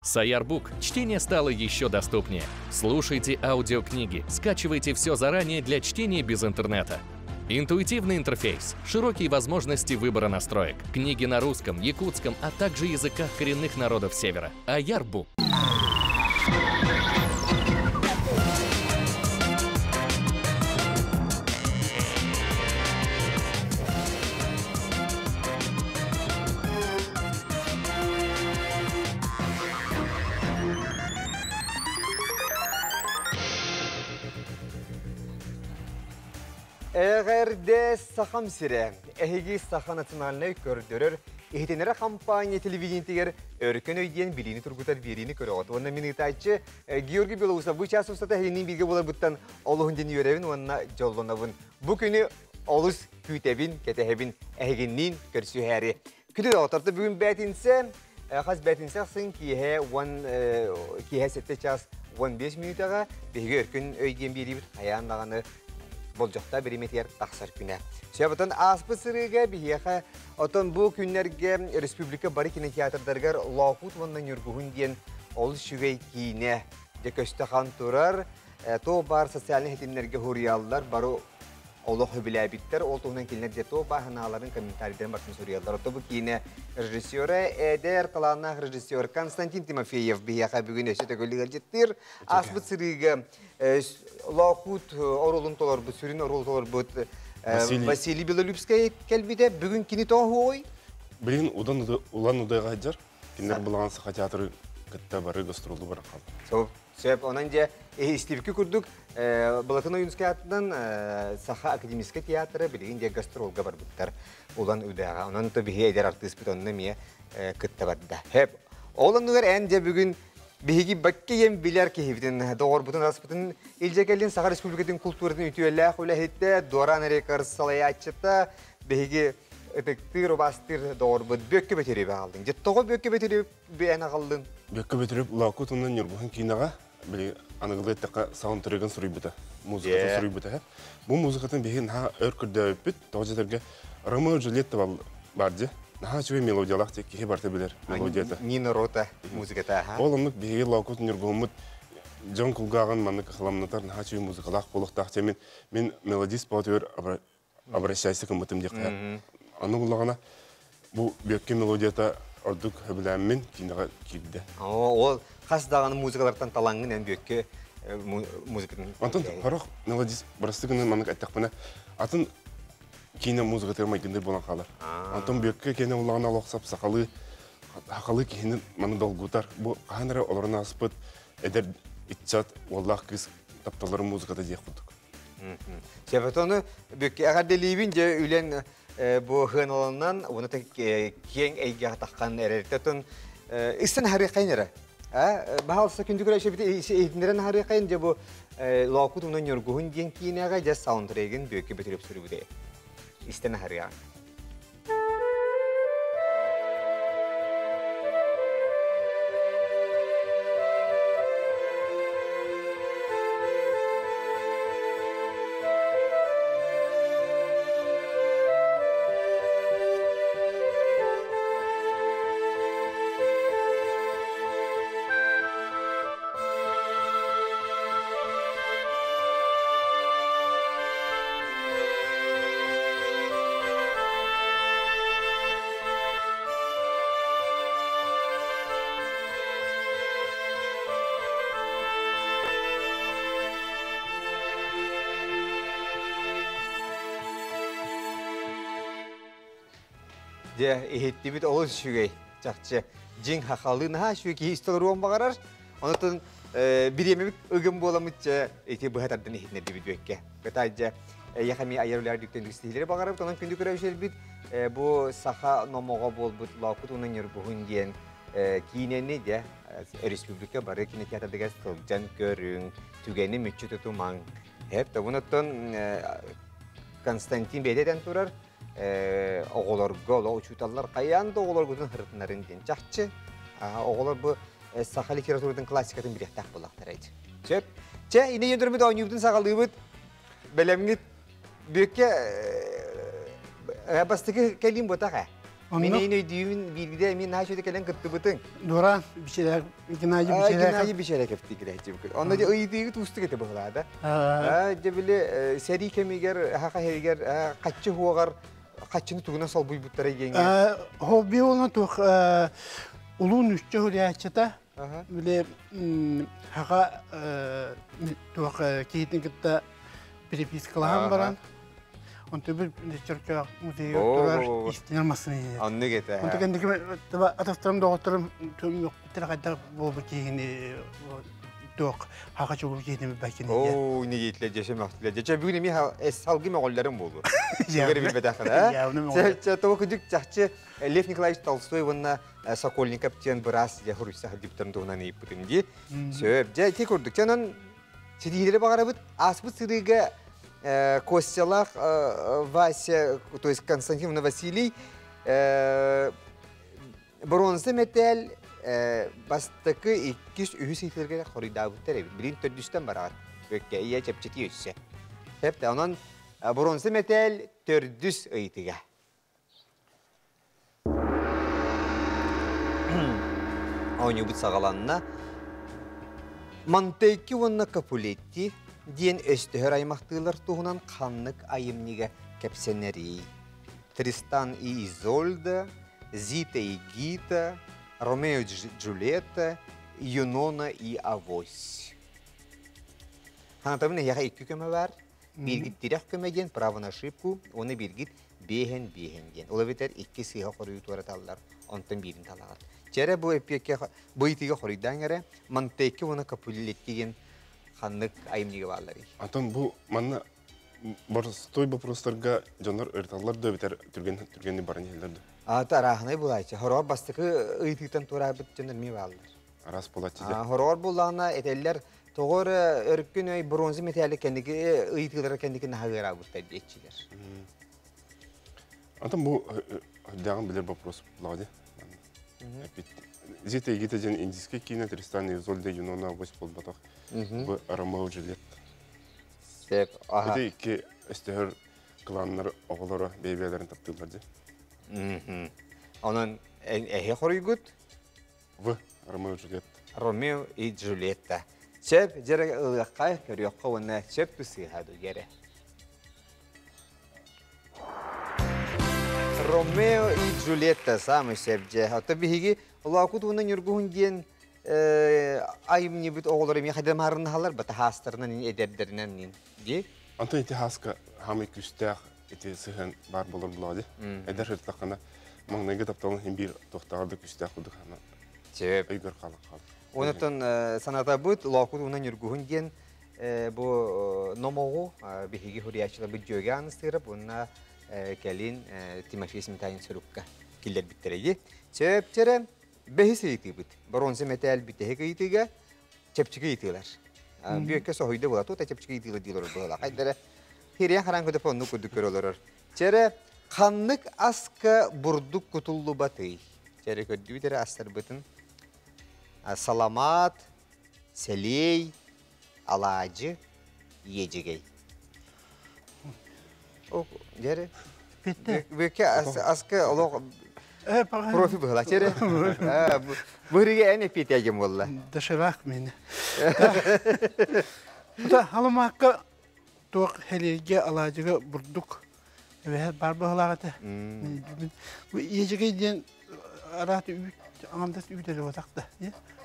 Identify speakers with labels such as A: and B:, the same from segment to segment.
A: Саярбук чтение стало еще доступнее. Слушайте аудиокниги, скачивайте все заранее для чтения без интернета. Интуитивный интерфейс, широкие возможности выбора настроек, книги на русском, якутском, а также языках коренных народов Севера. Аярбук.
B: Эҕэрдэ Сахам сирэ! Эһиги Саха национальнай көрдөрөр иһитинэрэ хампаанньа телевидениетигэр өркөн өй диэн билиини тургутар биэриини көрөҕүт. Уонна мин ыытааччы Георгий Белоусов бу чаас устата эһигинниин бииргэ буоларбыттан олуһун диэн үөрэбин уонна дьоллонобун. Бу күнү олус күүтэбин, кэтэһэбин эһигинниин көрсүһээри. Күндү доҕотторто бүгүн бээтинсэ, хас бээтинсэ ахсын киэһэ уон киэһэ 7 час 15 мүнүүтэҕэ биһиги өркөн өй диэн биэриибит хайаан даҕаны болдьохтоох бириэмэтигэр тахсар күнэ. Сөбөтөн ааспыт сырыыга биһиэхэ отон бу күннэргэ республика бары кинотеатрдарыгар Лоокуут уонна Ньургуһун диэн олус үчүгэй киинэ дьэ көстө хан турар. Туох баар социальнай ситимнэргэ суруйаллар бары олох сөбүлээбиттэр. Ол туһунан кинилэр дьэ туох баар санааларын, комментарийдарын барытын суруйаллар. Ото бу киинэ режиссера эдэр талааннаах режиссер Константин Тимофеев биһиэхэ бүгүн өссө төгүл ыалдьыттыыр. Ааспыт сырыыга Лоокуут оруолун толорбут, сүрүн оруолу толорбут Василий Белолюбскай кэлбитэ. Бүгүн кини тоҕо
C: Билигин Улан Удайга сылдьар. Кинилэр былаан Саха театры кытта бары гастролу баран хаалла.
B: Сөп, онон дьэ истибикки курдук Былатын Ойуунскай аатынан Саха академическай театра билигин дьэ гастролга барбыттар Улан Удэҕэ. Онон то биһи эдэр артыыспыт онно эмиэ кытта барда. Хөп. Ол оннугар эн дьэ бүгүн биһиги баккиен билэр киһибитин, доҕорбутун аспытын илдьэ кэллин Саха Республикатын култууратын үтүөлээх үлэһитэ, Дуоран Рекордс салайааччыта, биһиги ытыктыыр, убаастыыр доҕорбут Бүөккэ Бөтүрүөбү аҕаллыҥ. Дьэ тоҕо Бүөккэ Бөтүрүөп эн аҕаллыҥ?
C: Бүөккэ Бөтүрүөп Лоокут уонна Ньургуһун киинэҕэ били аныгылыы эттэххэ саундтрегын суруйбута, музыкатын суруйбута. Бу музыкатын биһиги наһаа өр көрдөөбүппүт. Тоҕо дьэтэргэ Ромео и Джульетта бар дии. Наһаа үчүгэй мелодиялаах дии киһи барыта билэр мелодията.
B: Нина Рота музыката.
C: Ол оннук биһиги Лоокут Ньургуһуммут дьон кулгааҕын маннык хламнатар наһаа үчүгэй музыкалаах буолуохтаах дии. Мин мелодист боотугар обращайся гыммытым диэххэ. Аны буллаҕына бу Бүөккэ мелодията ордук сөбүлээммин киинэҕэ киирдэ.
B: Ол хас даҕаны музыкалартан талаҥҥын эн Бүөккэ музыкатын.
C: Онтон хорох мелодист бырастыы гынан маннык эттэхпинэ атын киинэ музыкатыгар майгынныыр буолан хаалар. Онтон Бүөккэ киинэ буллаҕына олох сап сахалыы сахалыы киһини маны долгутар. Бу хаһан эрэ олорон ааспыт эдэр ыччат уоллаах кыыс тапталларын музыката диэх курдук.
B: Сөбөтөну бүккэ эҕэрдэлиибин дьэ үлэн бу хыаналанан уонна киэҥ эйгэҕэ таххан эрэртэтин истэн харыахайын эрэ. Баһаалыста күндү көрөөччүбүт иһитиннэрэн харыахайын дьэ бу Лоокут уонна Ньургуһун диэн киинэҕэ дьэ саундтрегин бүөккэ бүтүрүп суруйбут истэн аһарыаҕа. Дьэ, иһиттибит олус үчүгэй, чахчы. Дьиҥ хахалыы наһаа үчүгэй киһи истэ баҕарар. Онотон бириэмэбит ыгым буоламмыт ити быһа тардан иһитинэрдибит бүөккэ. Кытай дьэ эйиэхэ эмиэ айар үлэҕэр дүктэн ситиһиилэри баҕарабыт. Онон күндү көрөөччүлэрбит бу саха номоҕо буолбут Лоокут уонна Ньургуһун диэн киинэни дьэ республика бары кинотеатрдыгар сылдьан көрүҥ, түгэни мүччү тутумаҥ. Эп тобун оттон Константин бэйэтэ этэн турар, оҕолорго, олох учууталлар хайаан да оҕолоргутун ырытынарын диэн чахчы. Оҕолор бу саха литературатын классикатын билиэхтээх буоллахтара ити. Сөп. Чэ, ини өндөрбүт оонньуубутун саҕалыыбыт. Бэлэмҥит бүөккэ бастакы кэлиим буотах ээ. Мин эйин өйдүүбүн бииргидэ эмиэ наһаа үчүгэй кэлэн кыттыбытыҥ.
D: Дора Бичерек, Геннадий Бичереков.
B: Геннадий Бичереков тигирээччи. Онно дьэ ыйытыыгыт уустук этэ быһылаада. Дьэ били сэрии кэмигэр хаха иһигэр хаччы хуоҕар хаччыны тугунан солбуйбуттара диэҥҥэ.
D: Хобби уонна туох улуу нүччэ хурияччыта били хаха туох киһитин кытта перепискалаһан баран Онто bir чөркөөх музейга турар истинэр массыына.
B: Оннук этэ.
D: Онто кэнники атастарым доҕотторум түмүктэр хайдах буолбут киһини туох хака чулуу киһини билбэккин.
B: Оо, не дейтилер дьэшэ мөхтүлэр. Дьэ бүгүн эми салгы мөҕөллөрүм буолур. Сигэр билбэтэххин, э? Того күдүк чахчы Лев Николаевич Толстой уонна Сокольников диэн быраас дьэ хуруйса сылдьыбыттарын туһунан ыйыппытым дии. Сөп. Дьэ ити курдук. Дьэ онон ситиһиилэри баҕарабыт. Ааспыт сырыыга Костялаах Вася, то есть Константин Василий бронза мэтээл бастакы, иккис, үһүс ыйтарга хоруйдаабыттар эбит. Билин төрдүстэн бараҕат. Бөккэ ийэ чэпчэки өссө. Тэпте онон бронза мэтээл төрдүс ыйтыга. Оонньуубут саҕаланна. Монтекки уонна Капулетти диэн өстөһөр аймахтыылар туһунан ханнык айымньыга кэпсэнэрий? Тристан и Изольда, Зита и Гита, Ромео и Джульетта, Юнона и Авось. Ханатабын эһиэхэ икки көмө бар. Бииргит тирэх көмө диэн право на ошибку, уонна бииргит биэһэн биэһэн диэн. Ол эбэтэр икки сыыһа хоруйу туораталлар, онтон биирин талаҕыт. Чэрэ бу эппиэккэ бу ыйытыыга хоруйдаан эрэ, Монтекки уонна Капуллетти диэн ханнык айымньыга баалларый?
C: Антон бу манна боростуой боппуруостарга дьоннор ырыталлар да эбэтэр түргэн түргэнник баран иһэллэр да?
B: Аата арааһынай булааччы. Хороҕор бастакы ыйытыытан туораабыт дьон эмиэ бааллар.
C: Араас буолааччы дьэ.
B: Хороҕор буллаҕына этэллэр тоҕо эрэ өркүн өй бронза металли кэнники ыйытыылара кэнники наһаа ыараабыттар диэччилэр.
C: Антон бу дьаҕын билэр вопрос булаҕа дии. Зита Егита диэн индийскэй киинэ Тристан и Изольда Юнона авось буолбатах. Бу Ромео Джульетта.
B: Сеп, аха.
C: Ити икки өстөһөр кланнар оҕолоро бэйбээлэрин таптыыллар дии.
B: Онон эһи хоруйгут?
C: В. Ромео и Джульетта.
B: Ромео и Джульетта. Сөп, дьэрэ ылыахха, көрүөххэ уонна сөп тусыыха дугере. Ромео и Джульетта самый сөп дьэ. Ото биһиги Улаакут уонна Ньургуһун диэн айымньыбыт оҕолор эмиэ хайдамаарыннаһаллар бата хаастарынан эдэрдэринэн нин дии.
C: Антон ити хааска хаамай күүстээх ити сыһыан баар болор булаа ди. Эдэр сырыттаххына маҥнайгы тапталын иһин биир туохтааҕар да күүстээх курдук хана
B: Сөп.
C: өйгөр хаалан хаалар.
B: Онтон санатабыт Лоокут уонна Ньургуһун диэн бу номоҕу биһиги суруйааччыларбыт Дьүөгэ Ааныстыырап уонна кэлин Тимофей Сметанин сурукка киллэрбиттэрэ дии. Сөп бэһис ыйытыыбыт. Боруонса мэтээл бүтэһик ыйытыыга чэпчэки ыйытыылар. Бүөккэ соһуйда була тута чэпчэки ыйытыылар диилэр буола. Хайдара хириэн харан көтөп оннук курдук көрө олорор. Чэрэ ханнык аска бурдук кутуллубатый? Чэрэ көрдүүт эрэ астарбытын. Саламаат, сэлиэй, алаадьы, иэдьэгэй. О, дьэрэ. Бүөккэ аска олох профи быһыла чэрэ. Быһырыга эн эппиэтээгим буолла.
D: Доширак мени. Да халымаакка туох хэлиэйгэ алаадьыга бурдук эбэһэ бар быһылаах этэ. Бу иэдьэгэй диэн араат үүт аҥардас үүт эрэ буотах да.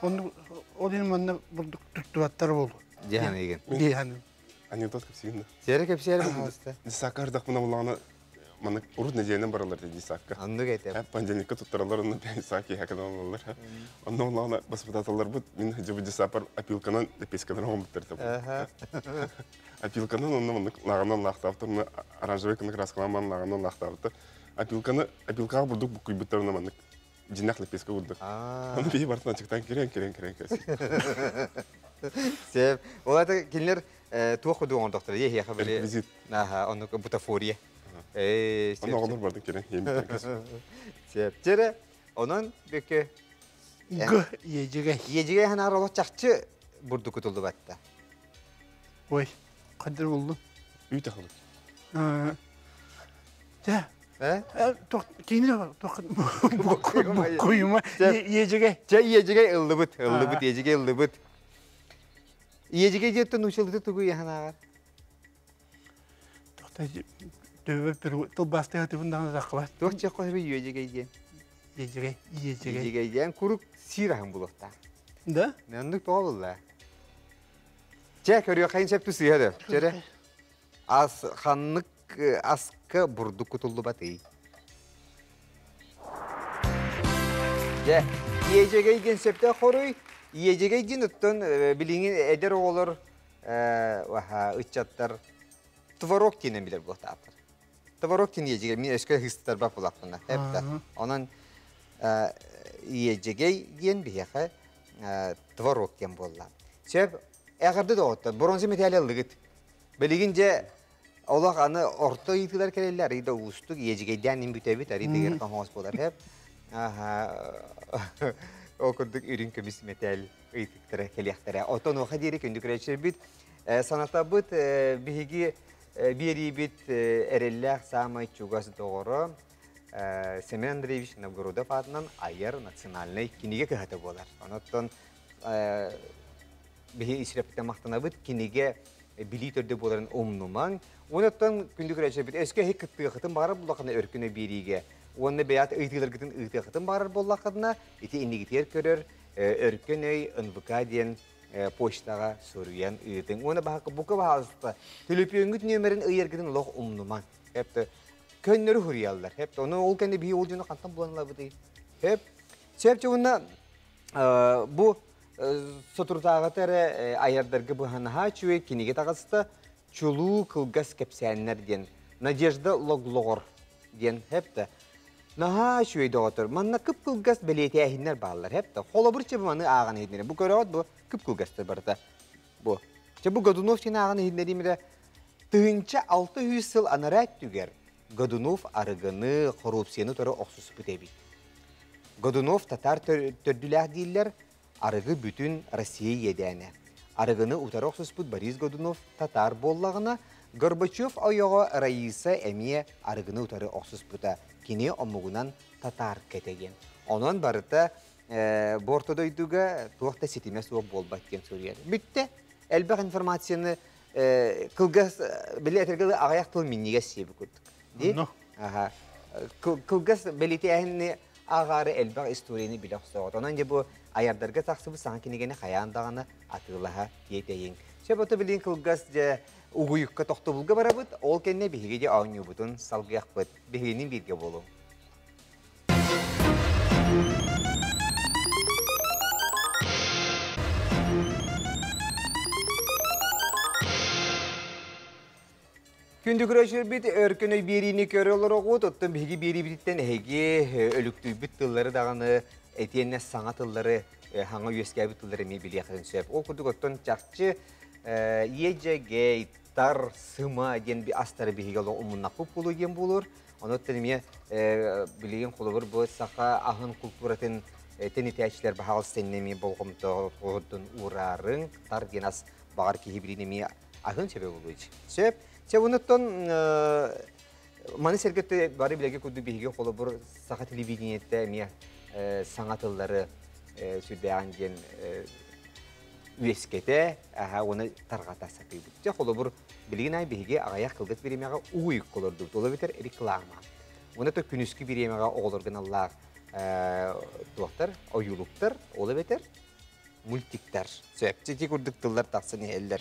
D: Оннук ол иһин манна бурдук туттубаттар буолуо.
B: Диэханыгын.
D: Диэханыгын.
C: Анекдот кэпсиигин да?
B: Сиэрэ кэпсиэрэ пожалуйста.
C: Десакка ардахпына буллаҕына маннык урут нэдиэлэнэн бараллар этэ десакка.
B: Оннук этэ.
C: Понедельникка туттараллар онно десак киэһэ кэлэн ылаллар. Онно буллаҕына баспытааталларбыт мин дьыбы десапар опилканан лепесканан оҥорбуттар этэ. Опилканан онно маннык лааҕынан лаахтаабыттар, онно оранжевый кына краскалаан баран лааҕынан лаахтаабыттар. Опилканы опилкаҕа бурдук буккуйбуттар онно маннык дьиннэх лепеска курдук. Ону биһи бартан ачыктаан кирэн кирэн кирэн кэс.
B: Сеп. Ол это кинилэр туох курдук оҥордохторо эһиэхэ били
C: Реквизит.
B: Аха, оннук бутафория.
C: Онно оҕолор бардын кирэн иэмиттэн кэс.
B: Сеп. Чэрэ, онон бүккэ
D: Г иэдьэгэй.
B: Иэдьэгэй ханаар олох чахчы бурдук кутуллубатта.
D: Ой, хадыр буллум.
C: Үүт ахылык.
D: Дьэ, Кини буккуйума иэдьигэй.
B: Чэ иэдьигэй ыллыбыт, ыллыбыт, иэдьигэй ыллыбыт. Иэдьигэй диэттэн училыты тугу иһэн
D: Төбө тылбаастыга тыбын даҕаны таххыбат.
B: Туох чэ хоһуби иэдьигэй диэн?
D: Иэдьигэй, иэдьигэй.
B: Иэдьигэй диэн курук сиир аһын булуохтаах.
D: Да?
B: Оннук тоҕо булла? Чэ, көрүөххэйин сөп сыыһа да. Чэрэ. Ас ханнык аска бурдук кутуллубатый? Дьэ, иэдьэгэй диэн сөптөөх хоруй. Иэдьэгэй диэн оттон билиҥҥи эдэр оҕолор ыччаттар творог диэнэн билэр буолтаахтар. Творог диэн иэдьэгэй, мин өскө ыһыыстарбат булахпына. Онон иэдьэгэй диэн биһиэхэ творог диэн буолла. Сөп, эҕэрдэ доҕоттор, бронза медали ыллыгыт. Билигин дьэ олох аны орто ыйытыылар кэлэллэр, арый да уустук, иэдьигэйдээн ин бүтэбит, арый да ыарахан хоҥос буолар эп. Ол курдук үрүҥ көмүс мэтээл ыйытыктара кэлиэхтэрэ. Оттон уоха диэри күндү көрөөччүлэрбит санатабыт биһиги биэриибит эрэллээх саамай чугас доҕоро Семен Андреевич Новгородов аатынан айар национальнай кинигэ кыһата буолар. Онон биһи исрэптэн махтанабыт кинигэ билии төрдө буоларын умнумаҥ. Онуттан күндү көрөөччүлэрбит өскө эһи кыттыахытын баҕарар буоллаххына өркүнэ биэриигэ уонна бэйэт ыйытыыларгытын ыытыахытын баҕарар буоллаххытына ити иннигитигэр көрөр Өркөн өй НВК диэн почтаҕа суруйан ыытыҥ. Уонна бука баһаалыста төлөпүөҥҥүт нүөмэрин ыйаргытын олох умнумаҥ. Хэп көннөрү хуруйаллар. Хэп ону ол кэннэ биһи ол дьону хантан булан ылабытый? Хэп Сөп уонна бу соторутааҕыта эрэ айардарга быһанаһаа үчүгэй кинигэ таҕыста Чулуу кылгас кэпсээннэр диэн Надежда Логлоҕор диэн хэп Наһаа үчүгэй доҕоттор. Манна кып-кылгас бэлиэтээһиннэр бааллар хэп да. Холобур чэ маны ааҕан иһитиннэрим. Бу көрөҕүт бу кып-кылгастар барыта. Бу. Чэ бу Годунов диэн ааҕан иһитиннэриим эрэ 1600 сыл анараа өттүгэр Годунов арыгыны, коррупцияны утары охсуспут эбит. Годунов татаар төрдүлээх дииллэр, арыгы бүтүн Россия иэдээнэ. Арыгыны утары охсуспут Борис Годунов татаар буоллаҕына, Горбачев ойоҕо Раиса эмиэ арыгыны утары охсуспута. Кини омугунан татаар кэтэгин. Онон барыта бу орто дойдуга туох да ситимэ суох буолбат диэн суруйар. Бүттэ. Элбэх информацияны кылгас били этэргэ аҕыйах тыл минньигэс сиэби курдук. Ди? Аха. Кылгас бэлитээһини ааҕаары элбэх историяны билэ охсоҕут. Онон дьэ бу айардарга тахсыбыт саҥа кинигэни хайаан даҕаны атыылаһа тиэтэйиҥ. Сөп ото билигин кылгас дьэ угуйукка тохтобулга барабыт, ол кэннэ биһиги дьэ оонньуубутун салгыахпыт. Биһигинин бииргэ буолуҥ. Күндү көрөөччүлэрбит өркөн өй биэриини көрө олороҕут, оттон биһиги биэриибититтэн эһиги өлүктүйбүт тыллары даҕаны этиэннэ саҥа тыллары, хаҥа үөскээбит тыллары эмиэ билиэххитин сөп. Ол курдук оттон чахчы иэдьэгэй, тар, сыма диэн астары биһиги олох умуннахпыт буолуо диэн буолуор. Онуттан эмиэ билигин холобур бу саха аһын култууратын тэнитээччилэр баһаҕалыста эмиэ болҕомтоҕутун уураарыҥ, тар диэн ас баҕар киһи билин эмиэ аһын сөбө буолуо. Сөп. Чэ, онуттан маны сэргэ бары билэргэ курдук биһиги холобур саха телевидениетэ эмиэ саҥа тыллары сүрдээҕин диэн үөскэтэ, уонна тарҕата сатыыбыт. Дьэ, холобур, билигин ай биһиги аҕыйах кылгас бириэмэҕэ угуйукка олордубут. Ол эбэтэр реклама. Уонна то күнүскү бириэмэҕэ оҕолорго аналлаах туохтар, ойуулуктар, ол эбэтэр мультиктар. Сөп. Ити курдук тыллар тахсан иһэллэр.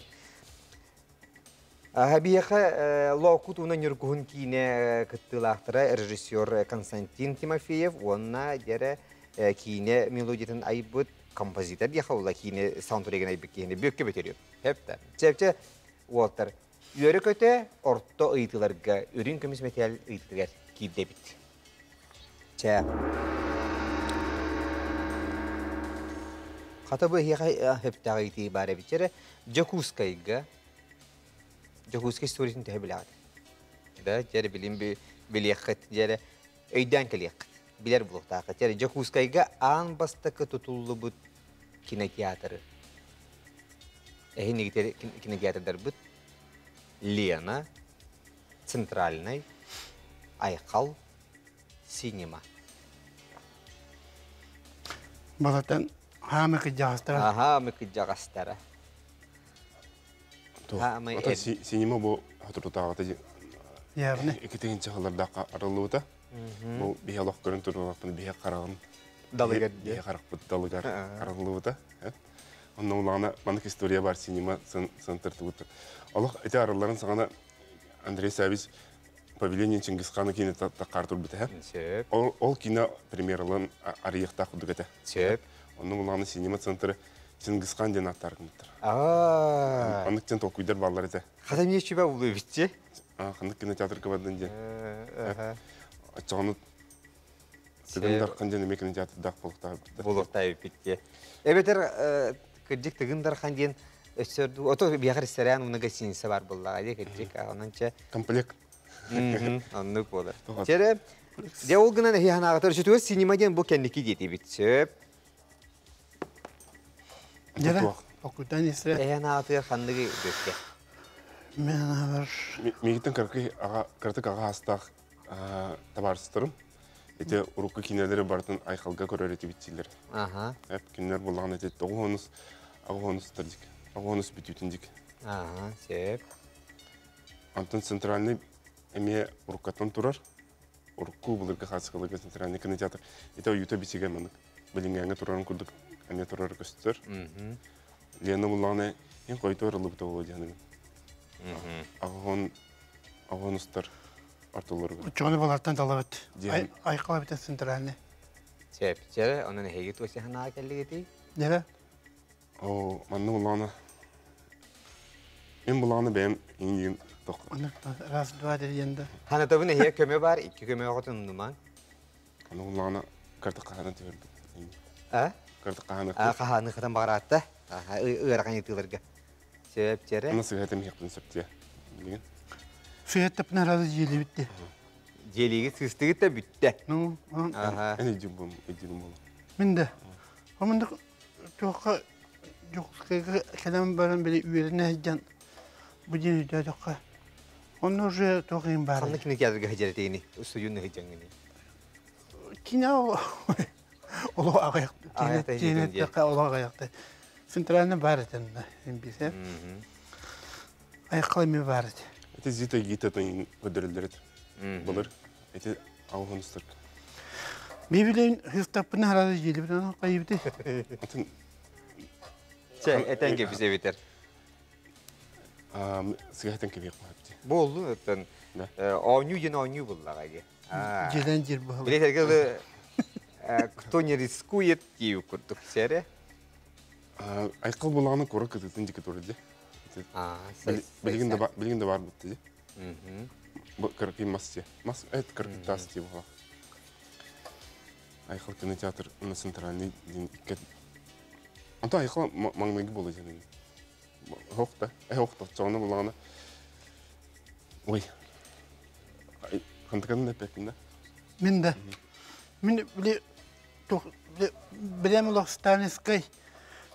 B: Биһиэхэ Лоокут уонна Ньургуһун киинэ кыттыылаахтара режиссер Константин Тимофеев уонна дьэрэ киинэ мелодиятын айбыт композитор диэхэ буолла киинэ саундтрегин айбыт киһини бүөккэ бүтөрү. Хэптэ. Чэпчэ уолтар үөрэ-көтө орто ыйытыыларга үрүҥ көмүс мэтээл ыйытыгар киирдэбит. Чэ. Хата бу эһиэхэ сөптөөх ыйытыы баар эбит. Чэрэ Дьокуускайга Дьокуускай историятын төһө билэҕит? Да, дьэ билим билиэххит, дьэ өйдөөн кэлиэххит, билэр буолуохтааххыт. Дьэ Дьокуускайга аан бастакы тутуллубут кинотеатры. Эһинигитер кинотеатрдарбыт Лена, Центральный, Айхал. Синема.
D: Балатан хаамы кыдьаҕастара.
B: Аха, кыдьаҕастара. Хаамай
C: Ата синема бу хатырутааҕыта
D: Явно.
C: икки хыллардаахха арыллыбыта. Бу биһи олох көрөн турулахпын биһи хараҕын
B: Далыгар.
C: Биһи харахпыт далыгар арыллыбыта. Онно улаана маннык история бар синема центр тугут. Олох ити арылларын саҕана Андрей Савич Повеление Чингисхана кино таққар турбута.
B: Сөп.
C: Ол кино премьералан арыйыктаах курдук этэ.
B: Сөп.
C: Онно улаана синема центры Чингисхан диэн аттар гыммыттар.
B: Аа.
C: Оннук тен толкуйдар баллар этэ.
B: Хата мне чүбэ улуу битчи.
C: Ханнык кинотеатрга бардын диэн. Аччаҕаны Тыгын Дархан диэн эмиэ кинотеатрдаах буолуохтаах.
B: Буолуохтаах битти. Эбэтэр кырдьык Тыгын Дархан диэн өссөрдүү ото биэхэр ресторан уна гостиница бар буоллаҕа дии кырдьык онон чэ
C: Комплект.
B: Оннук буолар. Чэрэ дьэ ол гынан эһи ханаҕатар өсөтүгэр синема диэн бу кэнники диэтибит сөп.
D: Дьэ, окутан истэ.
B: Эһи ханаҕатыгар ханныгы бүккэ?
D: Мен бар.
C: Мигиттен кыракый аға кыратык аҕа астаах табаарыстарым. Ити урукку кинилэри барытын айхалга көрөр этибит
B: Аха.
C: Эп кинилэр буллаҕына ити тоҕус аҕыс дик. Аҕыс бүтүүтүн дик.
B: Аха, сөп.
C: Антон центральный эмиэ уруккаттан турар. Урукку былыргы хаасыкаларга центральный кинотеатр. Ити ойуута бисигэ маннык. Билиҥҥээҥҥэ турарын курдук эмиэ турар көстөр. Лена буллаҕына ин хойтор ылыбыта буолуо диэн. Аҕаһон аҕаһон ортолоругар.
D: Учуганы балартан талабыт. Айқала битен центральный.
B: Сөп. Чэрэ, онон эһиги туоси ханаға келлигити?
D: Дьэ.
C: О, манна буллаҕына мен буллаҕына бэйэм иҥиин тоқ.
D: Раз, два дегенде.
B: Ханатабын эһиэ көмө бар, икки көмө оҕотун нуман.
C: Аны буллаҕына карта қаһанан түһэрбит.
B: А?
C: Карта қаһаны.
B: А, қаһаны хатан бағаратта. Аха, ыарахан ытыыларга. Сөп, чэрэ.
C: Аны сыһатым хиқтын сөптие. Билген.
D: Сүйеттепне разы жиели битти.
B: Желиги сыстыгы да бүтте.
D: Ну,
B: Аха.
C: Эн идим бу, идим бу.
D: Мен де. Омында тоққа жоқскайга кэлэн баран били үөрэнэ сылдьан бу диэн өйдөөтөххө онно уже туох иһин баар.
B: Ханна кинотеатрга сылдьар устудьуон сылдьаҥҥыный?
D: Кино олох аҕыйах киинэ олох аҕыйахта. Центральный бар этэн эмбисе. Айқала эми бар этэ.
C: Эти зита гита тон көдөрүллэр эт. Булыр. Эти ауһунустар.
D: Ми билен хыстаппына харада жиэлибит кайыбыты.
C: Атын
B: Чэ, этэн кэбис эбитер.
C: Сыгатан кебек куһапти.
B: Болду оттон оонньуу диэн оонньуу буллаҕа ди.
D: Дьиэлэн жир быһыл.
B: Билетергелы кто не рискует дию курдук сере.
C: Айқыл булағаны кора кытытын дики турды. Билигин да билигин да бар бутты. Бу кыркый мас Мас эт кыркый тас ти була. Айқыл кинотеатр на центральный дин икке. Анта айқыл маңнайгы болу ден. Хохта, хохта, чоны булағаны. Ой. Хантыканы нәпәкин да?
D: Мин да. Мин биле билем олох Сталинскай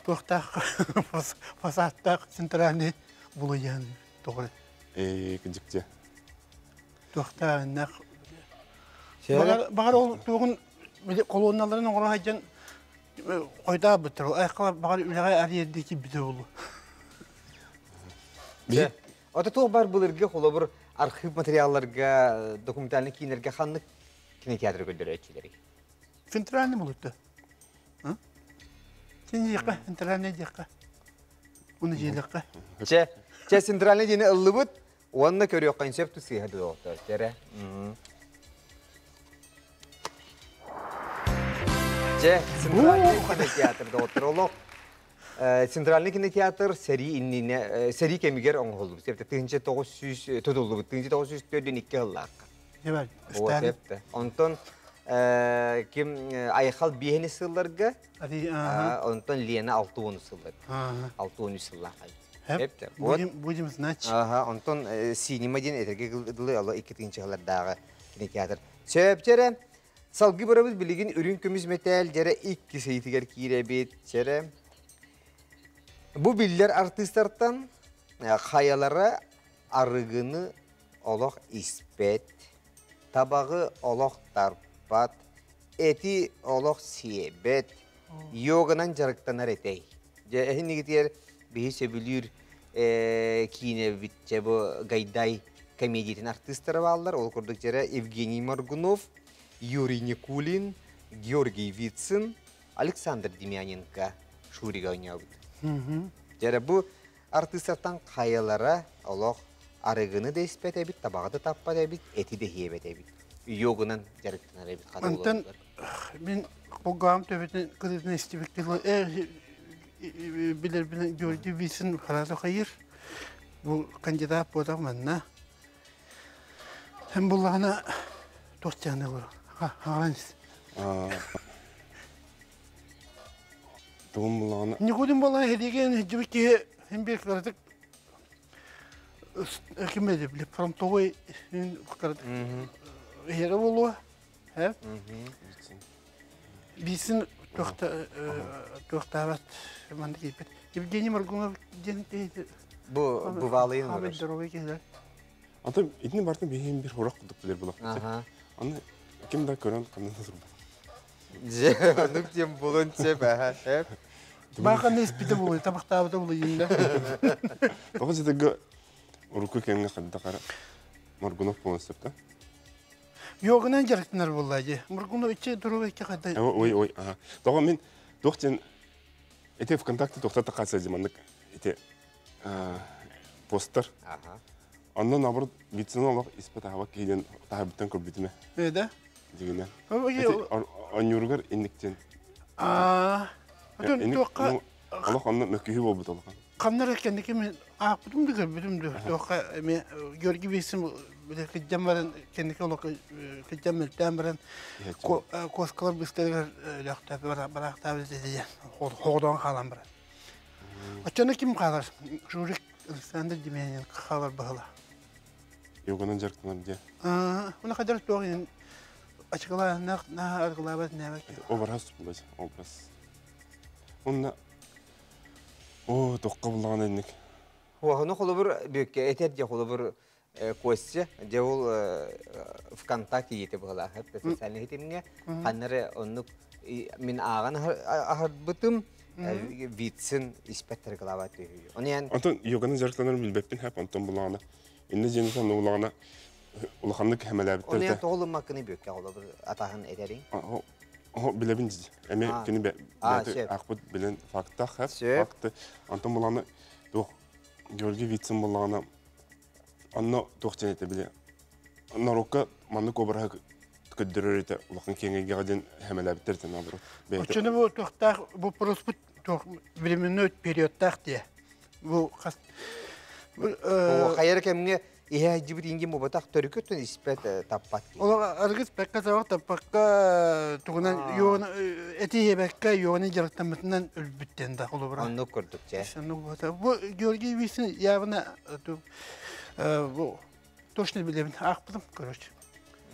D: туохтаах фасадтаах центральный булуян тоҕо.
C: Кыдьыкте.
D: Туохтаах Бағар ол туғын колонналарын оңора хайдан қойда бұттыр. Айқала бағар үләғай әрі ки біте болу.
B: Ота туох бар былыргы холобур архив материалларга, документальный кинерге ханнык кинотеатр көрдөрөөчүлери.
D: Центральный болутту. Сен жиққа, центральный жиққа. Оны жиылыққа.
B: Че, че центральный дени ыллыбыт, онна көрүөккөн сөп тусыха доктор. Тере. Че, центральный кинотеатр доктор олох. Центральный кинотеатр сери иннине сери кемигер оңголду. Септе 1900 тутулду. 1942 жыллаакка.
D: Жебер,
B: Сталин. Онтон ким Айхал биһини сылларга, онтон Лена 6 сылларга. 6 сылларга.
D: Будем знать.
B: Ага, онтон синема ден этерге дылы ала 2 жыллардагы кинотеатр. Сөпчере салгы барабыз билигин үрүн көмүс метел жере 2 сейтигер кииребит. Чере Бу биллер артисттартан хаялары арыгыны олох испет, табагы олох тарпат. таппат, эти олох сиэбэт, йоганан дьарыктанар этэй. Дьэ, эһинигитигэр биһи сөбүлүүр киинэбит дьэ бу Гайдай комедиятын артыыстара бааллар. Ол курдук дьэрэ Евгений Моргунов, Юрий Никулин, Георгий Вицин, Александр Демьяненко Шурига оонньообут. Дьэрэ бу артыыстартан хайалара олох арыгыны да испэт эбит, табаҕы да таппат эбит, эти да иһиэбэт эбит. Йогунан дьарыктанар эбит хата
D: Онтон мин кулгаам төбөтүн кырыытын истибит билэрбин Георгий Вицин сразу хайыр. Бу кандидат буотах манна. Һэм буллаҕына туох диэн олорор. Хаалан
C: Тугум буллаҕына
D: Никудин буолан эһиги дьибит киһи хим бир кыратык ким эди били фронтовой кыратык иһэрэ буолуо э Бисин туохтаабат манна киирбит Евгений Моргунов диэн
B: Бу бывалыйын
D: олорор. Здоровый киһилэр.
C: Антон итини бартын биһиэн бир хорох курдук билэр булах. Аны ким да көрөн ханна да турбат.
B: Дьэ, оннук диэн булун сөп аха.
D: Бааханна испитэ буолуй, табахтаабыта буолуй иннэ.
C: Тоҕо сытыгы урукку кэмҥэ хайдах Моргунов буолан сөп да?
D: Йогынан дьарыктанар буолла дии. Моргунов иччи туруга икки хайда.
C: Ой, ой, ага. Тоҕо мин туох диэн ити ВКонтакте тохтата хаалса маннык ити постер. Онно наоборот вицина олох испэ таһабак киһиден таһабыттан көрбүтүмэ.
D: Э да?
C: Дигинен. Онньууругар инниктен.
D: Аа. Отон туохха
C: олох онно мөккүһүү буолбут олохон.
D: Ханнар кэнники мен аахпытым да көрбүтүм да туохха эми Георгий Бесин кыдьан баран кэнники олох кыдьан мөлтөөн баран куоскалар быстарыгар өлөөхтөп бараахтаабыт этэ хоҕодоон хаалан баран. Оччону ким хаалар? Журик Александр Демьяненко хаалар баһыла.
C: Йоганан дьарыктанар диye.
D: Уна кадар туох ин ачыкалааннаах наһаа аргылаабат нээбэт.
C: Образ булас, образ. Онна О, тоққа буллаҕына инник.
B: Хуаһыны холобур бүккэ этэр дьэ холобур Костя дьэ ол ВКонтакте иити быһалаах социальный ситимҥэ ханнары оннук мин ааҕан аһарбытым Вицин испэттэр глава түһүү. Оны
C: Онтон йоганы дьарыктанарын билбэппин хэп онтон буллаҕына инне дьиэни сонно буллаҕына улаханнык хэмэлээбиттэр
B: Оны тоҕулуммаккыны бүккэ холобур атаһын этэриҥ.
C: Оһо билэбин дии. Эми кини бэйэтэ аахпыт билэн фактах хэп факты. Онтон буллаҕына туох Георгий Вицин буллаҕына онно туох диэн этэ били норуокка маннык обраһы көрдөрөр этэ улахан киэҥ эйгэҕэ диэн хэмэлээбиттэр этэ наоборот.
D: Оччону бу туохтаах бу проспут туох временной периодтаах дии. Бу хас
B: хайар кэмҥэ иһэ дьибит ингин буолбатах төрүкүттэн испэт таппат.
D: Ол аргыс пекка табак таппакка тугунан йоон эти иһэбэккэ йоону дьарыктаммытынан өлбүттэн да холобура.
B: Оннук курдук чэ.
D: Оннук буолта. Бу Георгий Висин явно бу точно билэбин аахпытым короче.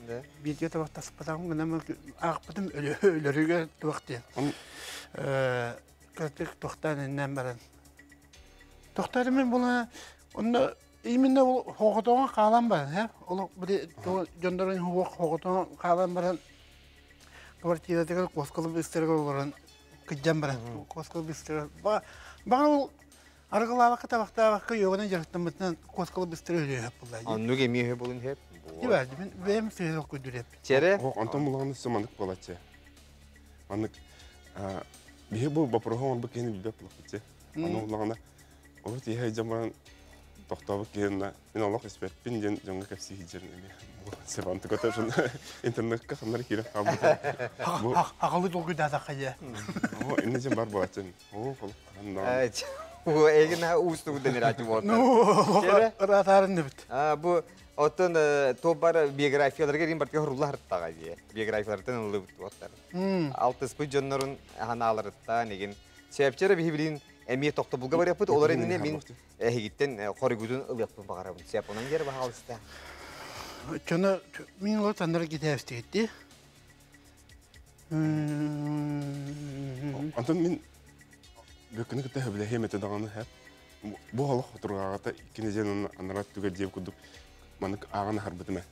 B: Да.
D: Бииргэ табахтаспатаҕым гынан аахпытым өлөрүгэр туох диэн. Кырдык тохтоон иннэн баран. Тохтоон мен була онно именно ол хоҕотоҕун хаалан баран, э? Ол били дьоннорун хуох хоҕотоҕун хаалан баран квартиратыгар куоскалы быстарыгар олорон кыдьан баран куоскалы быстарыгар баҕар ол арыгылаабакка табахтаабакка йоганы дьарыктаммытынан куоскалы быстары өлүөһөп булла.
B: Оннук эмиэ үһү булун хэп.
D: Дибар, мен бэйэм сыһыал күйдүреп.
B: Чере?
C: Онтон булаҕаны маннык буолаччы. Маннык биһи бу боппуруоһу оҥорбут киһини билбэт буоллахпыт Аны буллаҕына олох тииһэ дьон баран тохтообут киһи мин олох испэппин диэн дьоҥҥо кэпсии сылдьарын эмиэ Севанты көтөр интернетка ханнары киирэн хаалбыта.
D: Аҕалы долгуйдаатахха дьэ.
C: Оо, инне дьэн бар буолааччын. Оо,
B: Бу эгин уустугу дэнэр буолар.
D: Ну, ыраатаарын дебит.
B: Бу оттон туох биографияларга рин бартыга хурулла хартаға дии. Биографиялартан ыллыбыт буоттар. Алтыспыт дьоннорун ханааларыттан эгин Сөпчөрө биһи билин эмиэ тохтобулга барыаппыт, олор иннинэ мин эһигиттэн хоригутун ылыахпын баҕарабын. Сөп, онон дьэр баһаалыста.
D: Чоно мин олор таннара китээбистигитти.
C: Онтон мин бүккүнү кытта хөбүлэһиэм этэ даҕаны хэп. Бу олох хотурҕаҕата икки нэдиэлэ анараа түгэр диэм курдук маннык ааҕан аһарбытым ээ.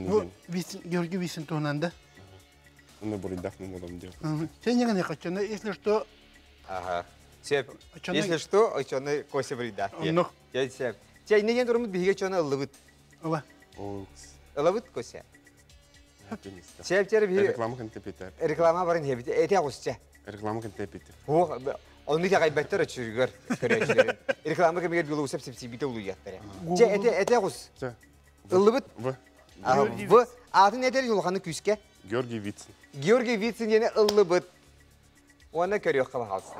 D: Бу Георгий Висин туһунан да?
C: Онно буруйдаах мин буолам диэн.
D: Сен каччаны, если что...
B: Ага. Сөп. Если что, очоны косе буруйдаах.
D: Оннук.
B: Сөп. Чэ, иннеген турумут биһиге чоны ыллыбыт.
D: Ыла.
B: Ылабыт косе. Сөп, чер биһи...
C: Реклама кэнтэ питер.
B: Реклама барын хебит. Эти агусча.
C: Реклама кэнтэ питер.
B: Онну тягайбаттар өчүргөр көрөөчүлөрүн. Реклама кэмигэр Белоусов сипсибите улуйаттар. Чэ, эте эте агус. Ыллыбыт.
C: В.
B: В. Атын этер юлханы күскә.
C: Георгий Вицин.
B: Георгий Вицин яне ыллыбыт. Оны көрүөх кабахалса.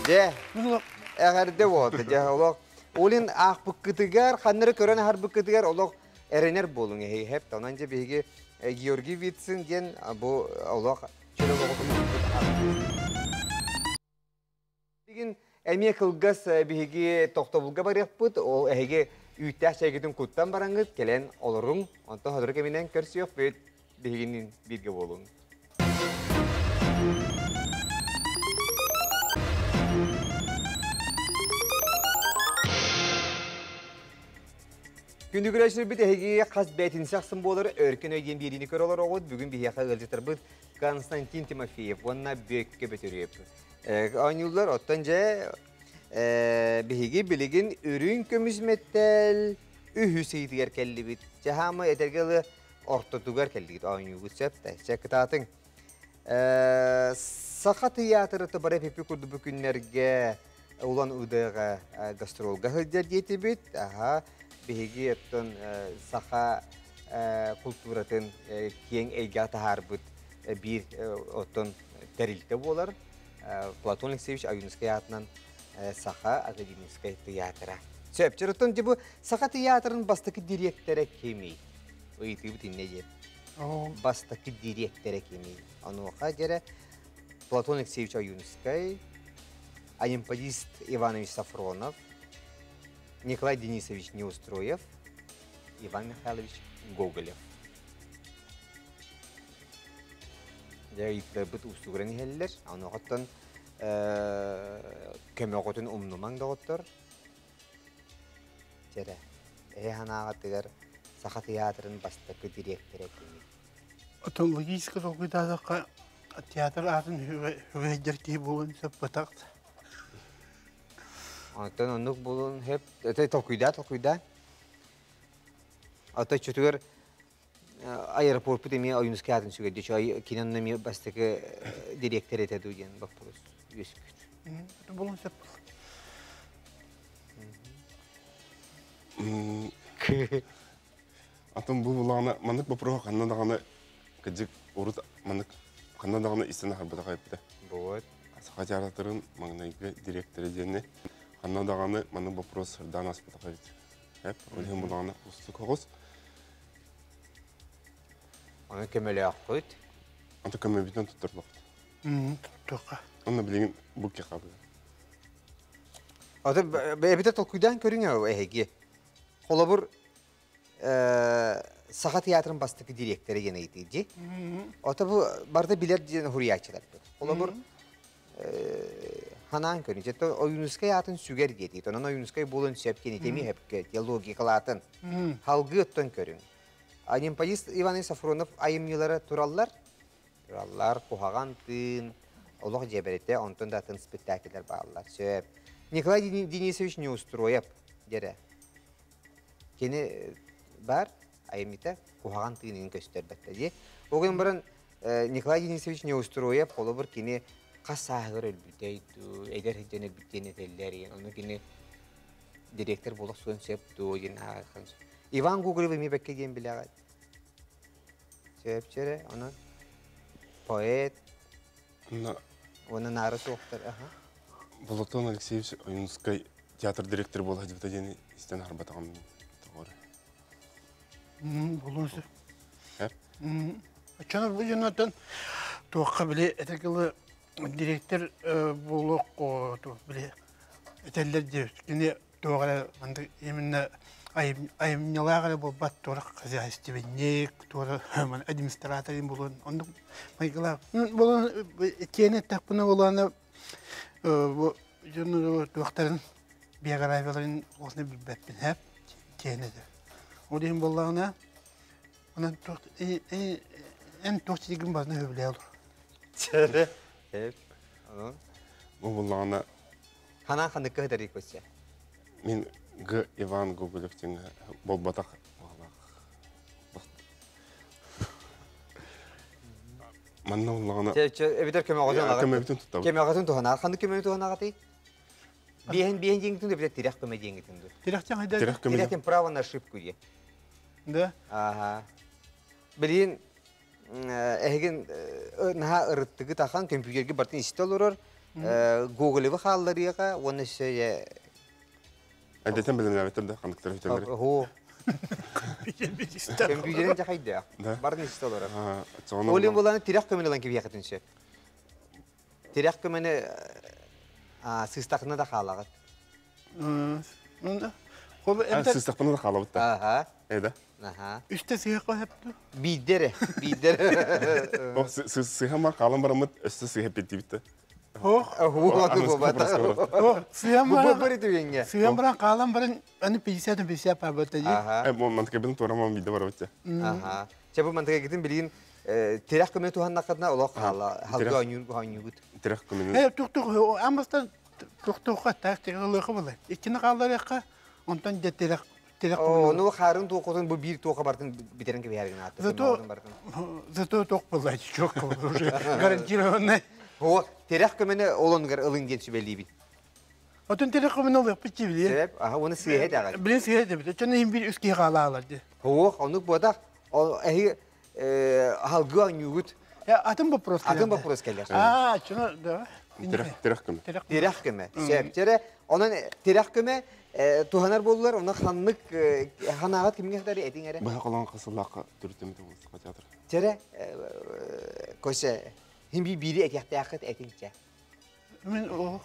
B: Дьэ, эҕэрдэ буолла. Дьэ, олох Олин аахпыккытыгар, ханнары көрөн аһарбыккытыгар олох эрэнэр буолуҥ эһиги. Онон дьэ биһиги Георгий Вицин диэн бу олох Билигин эмиэ кылгас биһиги тохтобулга барыахпыт. Ол эһиги үүттээх чэйгитин куттан бараҥҥыт, кэлэн олоруҥ. Онтон сотору кэминэн көрсүөхпүт. Биһигинниин бииргэ буолуҥ. Күндү көрөөччүлэрбит эһиги хас бээтинсэ ахсын буолар Өркөн өй диэн биэриини көрө олороҕут. Бүгүн биһиэхэ ыалдьытарбыт Константин Тимофеев уонна Бүөккэ Бөтүрүөп. Оонньууллар оттон дьэ биһиги билигин үрүҥ көмүс мэттэл үһүс ыйытыгар кэллибит. Чаһаамы этэргэ ылы ортотугар кэллигит оонньуугут сөп да. Чэ кытаатыҥ. Саха тыйаатыры бары пипи курдук бу күннэргэ Улан Удэҕэ гастролга сылдьар диэтибит. Аха, биһиги оттон саха култууратын киэҥ эйгэҕэ таһаарбыт биир оттон тэрилтэ буолар. Платон Алексеевич Ойуунускай аатынан Саха академическай тыйаатыра. Сөп, оттон бу Саха тыйаатырын бастакы дириэктэрэ кимий? Ыйытыыбыт иннэ диэн. Бастакы дириэктэрэ кимий? Онуоха дьэрэ Платон Алексеевич Ойуунускай, Анемподист Иванович Сафронов, Николай Денисович Неустроев, Иван Михайлович Гоголев. Дьэ, ыйыттарбыт уустугуран иһэллэр. Онуохаттан көмөҕүтүн умнумаҥ доҕоттор. Дьэрэ, эһэ санааҕытыгар Саха тыйаатырын бастакы дириэктэрэ кимий?
D: Оттон логически толкуйдаатахха, театр аатын үгэйдэр киһи буолуон сөп бытах.
B: Оттон оннук буолуон сөп. Это толкуйдаа, толкуйдаа. Ото чутугар аэропортпут эмиэ Ойуунускай аатын сүгэрдэ. Кини онно эмиэ бастакы дириэктэр этэ дуу диэн боппуруос үөскүүр.
D: Буолуон сөп.
C: Атын бу булаҕына маннык боппуруоһу ханна даҕаны кырдьык урут маннык ханна даҕаны истэн аһарбатах эбитэ.
B: Вот.
C: Саха театрын маҥнайгы дириэктэрэ диэни ханна даҕаны маннык боппуруос сырдаан ааспатах эбит. Эп, ол иһин булаҕына устук оҕус.
B: Аны көмөлөөххүт.
C: Аны көмөбүтүн туттарбаппыт.
D: Туттуохха.
C: Онно билигин бу киһи
B: Аты бэйэбитэ толкуйдаан көрүҥ эһиги. Холобур, Саха театрын бастакы дириэктэрэ диэн ыйытыы дии. Ото бу барыта билэр диэн суруйааччыларбыт. Холобур, ханаан көрүн. Жette Ойуунускай аатын сүгэр диэтии. Онон Ойуунускай буолуон сөп диэн итеми хөпкө логикалаатын. Халгыы оттон көрүҥ. Анемподист Иван Сафронов айымньылара тураллар. Тураллар, куһаҕан тыын, олох дьиэбэритэ, онтон да атын спектакльдэр бааллар. Сөп. Николай Денисович Неустроев дьэрэ. Кини бар айымньыта куһаҕан тыынын көстөрбөттө дии. Ол гынан баран Николай Денисович Неустроев холобур кини хас сааһыгар өлбүтэй дуу, эдэр сылдьан өлбүт диэн этэллэр диэн. Ону кини директор буолуох суон сөп дуо диэн ааҕан. Иван Гоголев эмиэ бэккэ диэн билэҕит. Сөп чэрэ, онон поэт уонна наара суохтар. Аха.
C: Платон Алексеевич Ойуунускай театр директор буола сылдьыбыта диэн истэн аһарбатаҕым тоҕо
D: Буолуон сөп. Оччоно бу дьоннортон туохха били этэ директор буолуох били этэллэр диэбит. Кини туох эрэ маннык именно айымньылаах эрэ буолбат туора хозяйственник, туора администратор буолуон оннук майгылаах. Буолан тиэнэ эттэхпинэ буолаана бу дьону туохтарын биографияларын улаханнык билбэппин һэп тиэнэ. Ол иһин буоллаҕына. Онон эн туох чигин базна хөбүлээ олор.
B: Чere. Эп. Онон.
C: Бу буллаҕына
B: Ханан ханыкка хытарый көссе.
C: Мин Г. Иван Гоголев диэн болбатах Манна уллаҕына
B: Эбитер көмөҕөтүн аҕа.
C: Көмөбүтүн туттабыт.
B: Көмөҕөтүн туһанаар. Ханнык көмөнү туһанаҕытый? Биэһин биэһин диэҥитин эбитер тирэх көмө диэҥитин ду.
D: Тирэх диэн хайда?
C: Тирэх көмө.
B: Тирэх диэн право на ошибку диye.
D: Да.
B: Ага. Билин эһигин наһаа ырыттыгы тахан компьютерге бартын истэ олорор Гоголевы хаалларыаға уонна өссө
C: Эдэтен билимнээбиттэр да ханныктар үтэллэр.
B: Хоо. Компьютерин жахайда. Барын истэ олорор. Олин буланы тирэх көмөнү ылан кибиэхэтин сөп. Тирэх көмөнү сыстахына да хаалаҕыт.
C: Сыстахпына да хаалабыт да.
B: Аха.
C: Эда.
B: Аха.
D: Үстэ сыһа хэпту.
B: Бииддере, бииддере.
C: О, сыһа хаалан бараммыт, өссө сыһа петтибит да.
D: Ох. Сыһан баран хаалан баран аны 50 50 пабыта дии.
B: Аха.
C: Э, бу мантыкабын туорамам биидэ барабыт.
B: Аха. Чэ бу мантыкагытын билигин тирэх көмө туһаннаххытына олох хаала халга оонньуур оонньуугут.
C: Тирэх көмөнү.
D: Э, тух-тух амастан тух-тухха таах тигалыха була. Иккини хаалларыахха, онтон дьэ тирэх тирэх
B: Ону хаарын туохутун бу биир туоха бартын битерен кэбиһэргин аатта.
D: Зато зато туох буолла чок уже гарантированный.
B: О, тирэх көмөнү олонугар ылын диэн сүбэлиибин.
D: Отун тирэх көмөнү ылыахпыт чибили.
B: Сөп, аха, оны сыыһа даҕай.
D: Билин сыыһа дебит. Чон иһин бир үс киһи хаалаалар ди.
B: Хуох, онук буотах. Ол эһи халгы оонньуугут.
D: Атын вопрос
B: Атын вопрос кэлэр.
D: Аа, чуну да.
C: Тирэх тирэх көмө.
B: Тирэх көмө. Сөп. Чэрэ, онон тирэх көмө туһанар буоллар, оны ханнык ханаҕат кимҥэ хатары этиҥ эрэ.
C: Быһа холон хасыллаахха түрүтүмүт болсаха театр.
B: Чэрэ, көсө, хим би бири этиэхтээххит этиҥчэ.
D: Мен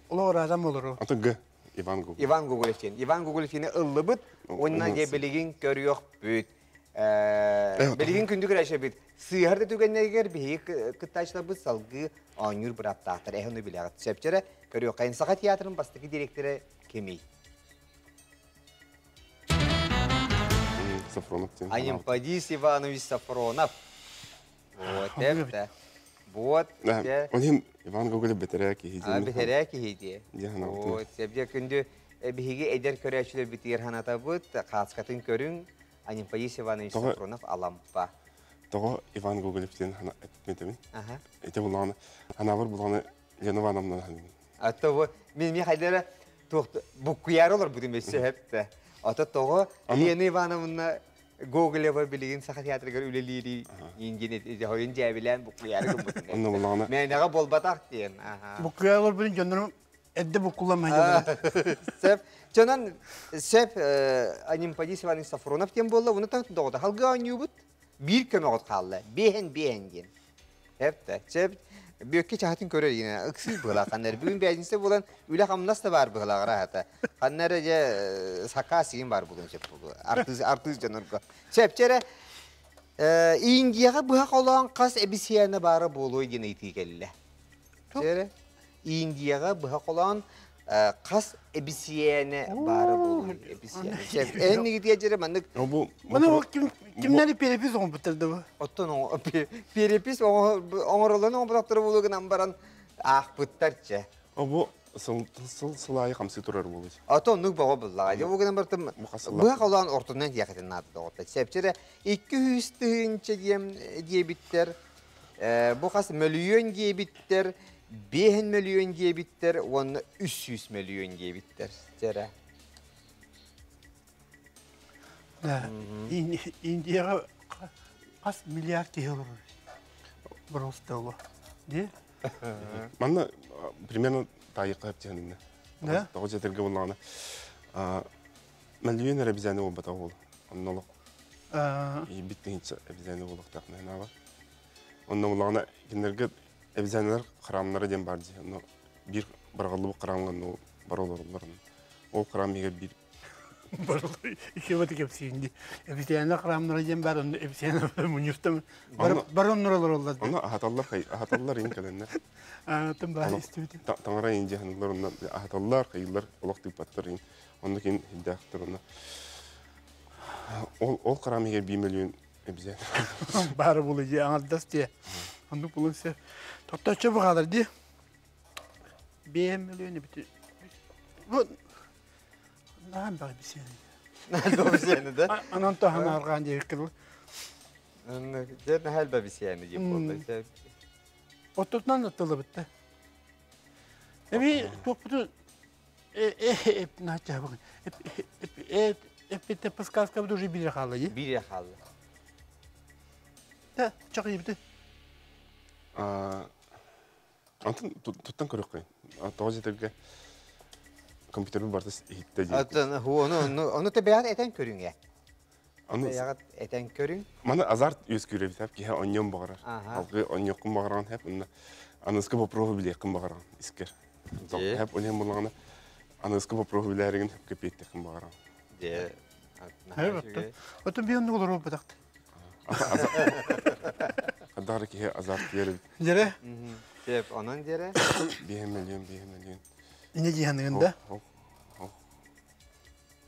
D: олор адам олору.
C: Атын Г. Иван Гоголев.
B: Иван Гоголев диэн. Иван Гоголев диэни ыллыбыт, уонна дьэ билигин көрүөхпүт. Билигин күндү көрөөччүбүт. Сыыһар да түгэннэригэр биһиги кыттааччыларбыт салгыы оонньуур бырааптаахтар. Эһэ ону билэҕит. Сөпчөрө көрүөххэйин. Саха театрын бастакы директора кимий?
C: Сафронов диэн.
B: Анемподист Иванович Сафронов. Вот это. Вот.
C: Он им Иван Гоголев бэтэрээ киһи
B: диэн. Бэтэрээ киһи диэ. Вот, себде күндү биһиги эдэр көрөөччүлэр битигэр ханатабыт, хааскатын көрүҥ, Анемподист Иванович Сафронов Алампа.
C: Тоҕо Иван Гоголев диэн эппитимин. Ити булааны, анаабар булааны Лена Ивановна ханын.
B: Ата бу мен ми хайдара буккуяр олор бутун өссө хепте. Ата тоҕо Лена Ивановна Гоголева билигин Саха театрыгар үлэлиири индиэн хойун дьээбилээн буккуяр гыммытын.
C: Онно булааны.
B: Мээнэҕэ буолбатах диэн.
D: Буккуяр олор бутун дьоннорум Эдде буккуламай
B: Сөп. Чонон сөп Анемподист Иванович Сафронов диэн буолла. Уну таң доҕото халга оонньуубут. Биир көмөҕөт хаалла. Биэһэн биэһэн диэн. Эпте. Сөп. Бүөккэ чаһатын көрөр ине. Ыксыы быһыла ханнар. Бүгүн бэйдинсе буолан үлэ хамнас да бар быһыла хата. Ханнар же сакаас иин бар бүгүн сөп бу. Артыыз артыыз дьонорго. Сөп чere Индияҕа быһа холоон хас эбисиэне баара буолуой диэн ыйытыы кэллэ. Чere Индияҕа быһа холоон хас эбисиэне баара буолуой эбисиэне. Эн нигитиэ дьere маннык
C: Бу
D: Маны ким кимнери перепись оҥорбуттар да бу?
B: Оттон перепись оҥороллон оҥорботохторо буолуо гынан баран аахпыттар чэ.
C: Бу сыл сыл сыл аайы хамсыы турар буолуо.
B: Ото оннук бөҕө буллаҕа. Дьэ бу гынан бартым быһа холоон ортонон диэхитин наада доҕотто. Сэпчэрэ 200 тыһыынча диэм диэбиттэр. Бу хас мөлүйүөн диэбиттэр, 5 мөлүйүөн диэбиттэр уонна 300 мөлүйүөн диэбиттэр. Чэрэ.
D: Да, Индияҕа хас миллиард киһи олорор? Просто оло. Де?
C: Манна примерно таайыққа хэптиһэнинне.
D: Да?
C: Тоҕо дьэтэргэ буллаҕына мөлүйүөн эрэ бизэни буолбата ол. Оннолох бит тыһынча эбизэни буолуохтаах наһанаба. Онно буллаҕына кинилэргэ эбизэнилэр храмнара диэн бар дии. Онно биир барҕаллыбыт храмҥа онно бар олороллор. Ол храм иһигэр биир
D: Икки кэпсиин дии. Эбисээнэ храмнара диэн бар, онно эбисээнэ мунньустам бар оннор олороллор.
C: Онно аһаталлар, аһаталлар ин кэлэннэр.
D: Тым баар истибитим.
C: Таҥара ин дьаһаналлар онно аһаталлар, хайыллар, олох тыыппаттар ин. Онно кин хиддээхтэр онно. Ол ол храм иһигэр 1 миллион Эбизэн.
D: Бары булу дии аңардас дии. Оннук булун сөп. Тотточчу бухалар дии. 5 миллион бити. Бу наан бага бисен.
B: Наһаа бисиэни да?
D: Анан таһан аргаан диэбиккэ дылы.
B: Дьэ наһаа элбэх бисиэни диэн буолла.
D: Оттотунан ыттылыбытта. Эби туохпутун эппитте подсказка уже бире хаалла дии.
B: Бире хаалла.
D: Да, чакыйбыты.
C: Антон туттан көрөккөй. Тоҕо дьэтэргэ компьютербин барыта иһиттэ дии.
B: Атын ону ону те бэйэҕит этэн көрүҥ ээ.
C: Аны
B: Бэйэҕит этэн көрүҥ.
C: Маны азарт үөскүүр эбит киһи онньон баҕарар.
B: Аха.
C: Алгы онньоккун баҕаран хэп онно аныска вопроһу билиэххин баҕаран искер.
B: Дьэ.
C: Хэп онен булаҕына аныска вопроһу билээригин хэп кэпиэттеххин баҕаран.
B: Дьэ.
D: Һэ, Отон биир оннук олоруо батахты.
C: Хадары киһи азарт диэр эбит.
D: Дьэрэ.
B: Сөп, онон дьэрэ.
C: Биэһэ миллион, биэһэ миллион.
D: Инне дьиһаныгын да?
C: Хох, хох.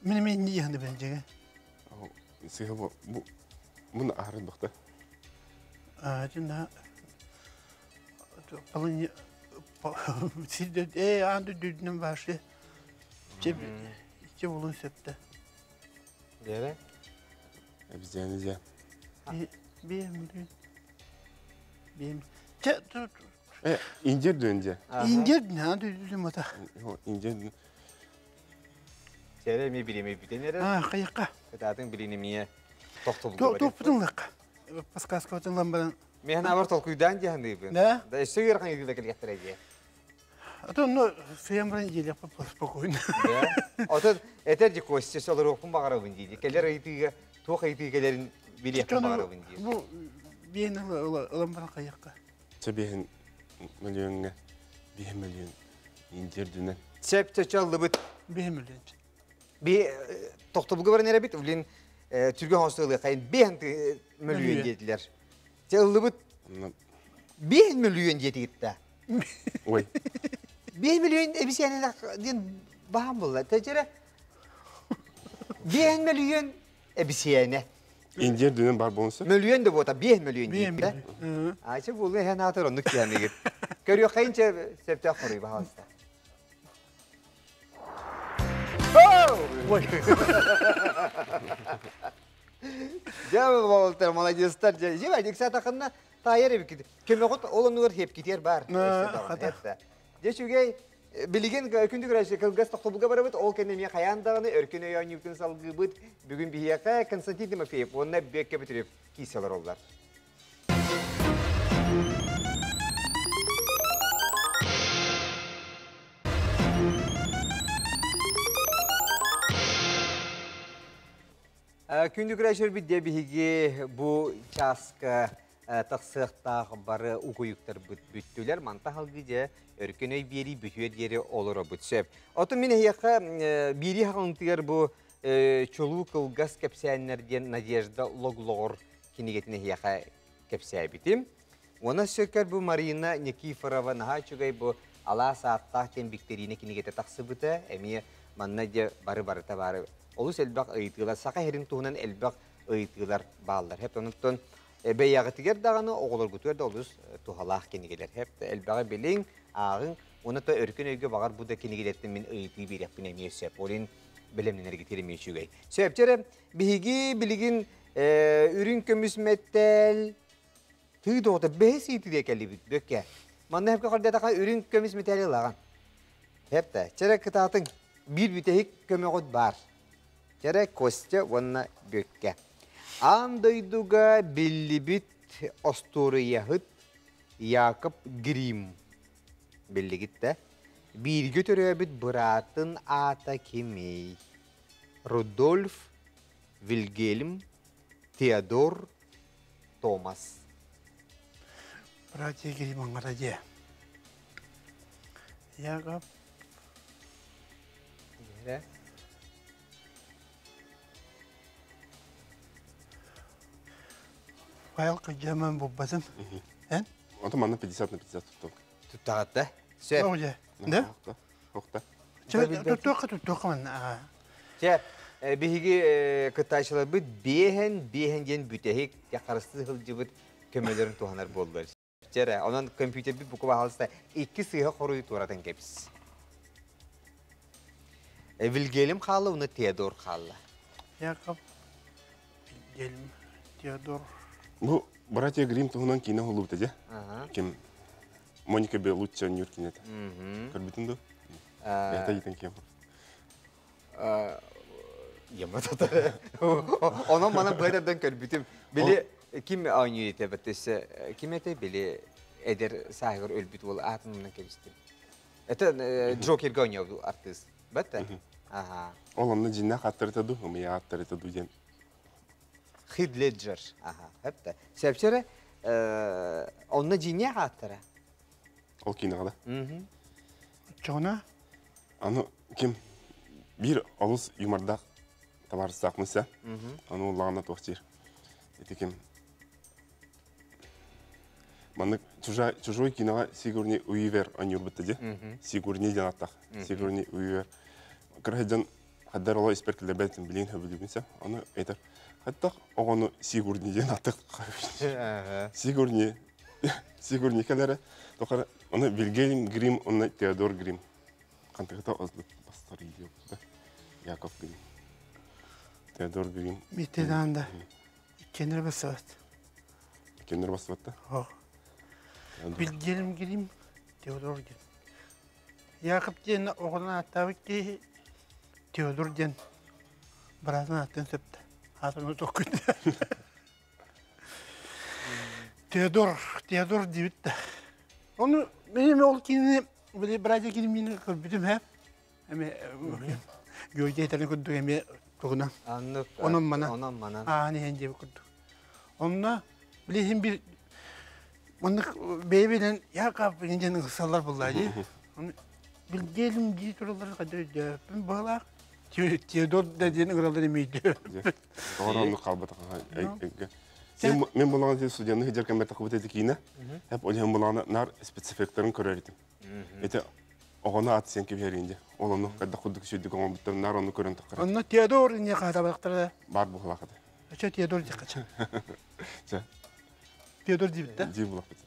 D: Мин эми инне дьиһаны бен дьигэ.
C: Сыһа бу бу мун аһарыт бахта.
D: А, дьинна полыни сирде э анды дүдүнэн башы. Че че болун сөптө.
B: Дьэрэ.
C: Эбизэни дьэ.
D: Би миллион. Би Че
C: Э, индер дүн дьэ.
D: Индер на дүдүн мата.
C: Индер
B: Сэрэ ми билими бүтэн эрэ.
D: А, кайыкка.
B: Кытаатын билини мие тохтобулга.
D: Топпутун лакка. Подсказка отын баран.
B: Мен абар толкуйдаан диһаныыбын.
D: Да?
B: Да өссө ыарахан ыйытыыга кэлиэхтэрэ дии.
D: А то ну сыйам баран иелек спокойно.
B: Да. Отон этэр ди Костя олоруохпун баҕарабын дии. Кэлэр ыйытыыга туох ыйытыы кэлэрин билиэхпин баҕарабын дии.
D: Бу биэн ылан баран кайыкка.
C: Чэ биэһин миллионҥа биэһ миллион индер дүнэн.
B: Сөп чөчө
D: Биэһ миллион.
B: Би тохтобулга баран эрэбит, блин, түргө хоҥсу ылыахайын биэһин мөлүйүөн диэтилэр. Те ыллыбыт биэһин мөлүйүөн диэтигитта.
C: Ой.
B: Биэһ мөлүйүөн эбисиэнэ диэн баһан булла. Тэчэрэ биэһин мөлүйүөн эбисиэнэ.
C: Индер дүнэн бар болунса.
B: Мөлүйүөн да буота биэһ мөлүйүөн
D: Биэһ
B: диэтилэр.
D: миллион.
B: Ачы булу эһэн аатыр оннук киһэнигит. Көрүөххэйинчэ септөөх хоруй баһалыста.
D: Ой.
B: Дьэ болтар молодецтар дьэ. Дьэ дикса тахынна таайар эбикит. Көмөҕүт ол оннугар хепкитер бар.
D: Хата.
B: Дьэ үчүгэй билигин күндү көрөөччү кылгас тохтобулга барабыт ол кэннэ эмиэ хайаан даҕаны өркөн өй оонньуубутун салгыыбыт. Бүгүн биһиэхэ Константин Тимофеев уонна Бүөккэ Петров киирсэ олороллор. Күндү көрөөччүлэрбит дьэ биһиги бу чааска тахсыахтаах бары угуйуктарбыт бүттүлэр. Манта халгы дьэ өркөн өй биэрии бүтүөр диэри олоробут сөп. Отон мин эһиэхэ биирии хаҕынтыгар бу чулуу кылгас кэпсээннэр диэн Надежда Логлоҕор кинигэтин эһиэхэ кэпсээбитим. Уонна сөкөр бу Марина Никифорова наһаа үчүгэй бу алаас ааттаах диэн Викторина кинигэтэ тахсыбыта. Эмиэ манна дьэ бары барыта бары олус элбэх ыйытыылар, саха иһэрин туһунан элбэх ыйытыылар бааллар. Хэп онуттан бэйэҕитигэр даҕаны, оҕолоргутугар да олус туһалаах кинигэлэр. Хэп элбэҕи билиҥ, ааҕыҥ, уонна то өркөн өйгө баҕар бу да кинигэлэртэн мин ыйытыы биэриэхпин эмиэ сөп. Ол иһин бэлэмнэнэргитигэр эмиэ үчүгэй. Сөп, дьэ биһиги билигин үрүҥ көмүс мэтэл тыы доҕото бэһис ыйытыыга кэллибит бүккэ. Манна хэпкэ хордатаха үрүҥ көмүс мэтэли ылаҕын. Хэп чэрэ кытаатыҥ биир бүтэһик көмөҕүт баар. Чэрэ Костя уонна Бүккэ. Аан дойдуга биллибит остуоруйаһыт Якоб Гримм биллигит да бииргэ төрөөбүт быраатын аата кимий? Рудольф, Вильгельм, Теодор, Томас.
D: Братья Гримм аңара дьэ. Якоб
B: Дьэ.
D: Файл кыдьаман булбатым. Эн?
C: Онтон манна 50 на 50 туттум.
B: Туттаҕат да? Сөп.
D: О, дьэ. Да?
C: Охта.
D: Чэ, туттуохха туттуохха манна.
B: Чэ. Биһиги кыттааччыларбыт биэһэн, биэһэн диэн бүтэһик харыстыы сылдьыбыт көмөлөрүн туһанар буоллулар. Чэрэ, онон компьютербит буку баһалыста икки сыыһа хоруйу туоратан кэбис. Вильгельм хаалла, уна Теодор хаалла.
D: Яков Вильгельм Теодор.
C: Бу братья Гримм туһунан киинэ уһуллубута дьэ. Ким Моника Беллуччи оонньуур киниэтэ. Көрбүтүн дуо? Бэйэтэ ыйытан киэн.
B: Онон манан быһа көрбүтүм. Били ким оонньуур этэ баттесе ким этэ били эдэр сааһыгар өлбүт уол аатын кэбистим. Это Джокерга оонньообут артыыс. Батта? Ага.
C: Ол онно дьиннээх аттарыта ду, ымыйа аттарыта ду диэн.
B: Хит Леджер. Ага. Хепте. Сепчере онно дьиннээх аттара.
C: Ол киинэҕэ да.
D: Чоҕуна?
C: Аны ким биир олус юмордаах табаарыстаахмын сэ. Аны уллаҕына туох диир. Ити ким Маннык чужой киноҕа Сигурни Уивер оонньуурбут дии. Сигурни диэн аттах. Сигурни Уивер. Кыра сылдьан хаддар оло испэр киллэрбэт билигин сөбүлүүбүн сэ. Ону этэр хаттах оҕону Сигурни диэн аттах. Сигурни Сигурни кэлэрэ тохара оны Вильгельм Грим онно Теодор Грим. Хантыгыта озлут бастар да. Яков Грим. Теодор Грим.
D: Митедан да. Иккенер басыбат.
C: Иккенер басыбат да?
D: О. Вильгельм Грим, Теодор Грим. Яков диэн оҕонун ааттаабыт киһи Теодор диэн быраатын ааттыан сөптө. Аатын утуккут. Теодор, Теодор диэбит да. Ону мин ол кинини били братья кинини көрбүтүм һэ. Эми Георгий этэрин курдук эмиэ тугунан. Онон манан.
B: Онон манан.
D: Ааһан иһэн диэбит курдук. Онно билиһин бир маннык бэйэбинэн Яков диэн ыксаллар буллаа дии. Билгелим дии тураллар хадыр өйдөөппүн быһалаах. Теодор да диэн ыҥыраллар эмиэ өйдөөппүн.
C: Тоҕо оннук хаалбатах Мен булаҕан студенны сылдьар кэммэр тахыбыт эти киинэ. Хеп ол иһин булаҕана наар спецэффекторын көрөр этим. Ити оҕону ат сиэн кэбиһэриин дьэ. Ол ону хайдах курдук сүрдүк оҥорбуттар наар ону көрөн таххар.
D: Онно Теодор инне хаатабактара.
C: Бар буһалаах этэ.
D: Өчө Теодор диэххэ.
C: Чэ.
D: Теодор диэбит да?
C: Дии булахпыт.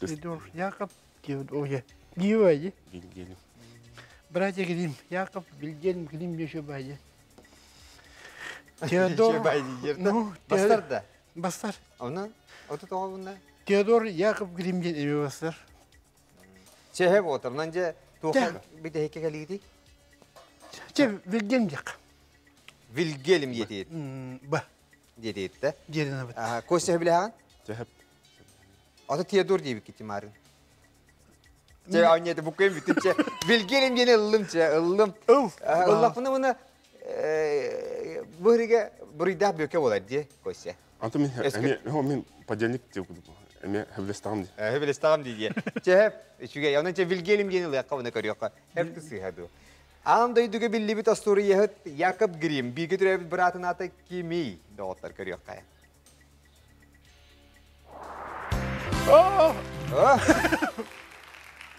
D: Теодор Яков Теодор ое. Гио
C: Вильгельм.
D: Братья Грим, Яков Вильгельм Грим еще байы. Теодор
B: ну, Бастар да.
D: Бастар.
B: Оны ото тоҕо бунна?
D: Теодор Яков Грим диэн эми бастар.
B: Чэһэ буотар. Нан же туоха битэһикке кэлиити?
D: Че Вильгельм диэк.
B: Вильгельм диэтиит.
D: Ба.
B: Диэтиит да?
D: Диэрин абыт.
B: Костя билэҕин?
C: Чэһэп.
B: Ото Теодор диэбиккит марын. Чэ, аанньа буккуйан бүттүм чэ. Вильгельм диэни ыллым чэ, ыллым.
D: Ыл.
B: Ыллахпына мына бу буруйдаах бүөкэ буолар дии, Костя.
C: Антон мин эмиэ мин подельник дип эмиэ хөблестаҕым дии.
B: Хөблестаҕым дии дии. Чэ, үчүгэй. Онон чэ Вильгельм диэни ылыахха уна көрүөххэ. Хэп сыыһа дуу. Аан дойдуга биллибит остуоруйаһыт Якоб Грим бииргэ төрөөбүт быраатын аата кимий? Доҕоттор көрүөххэ.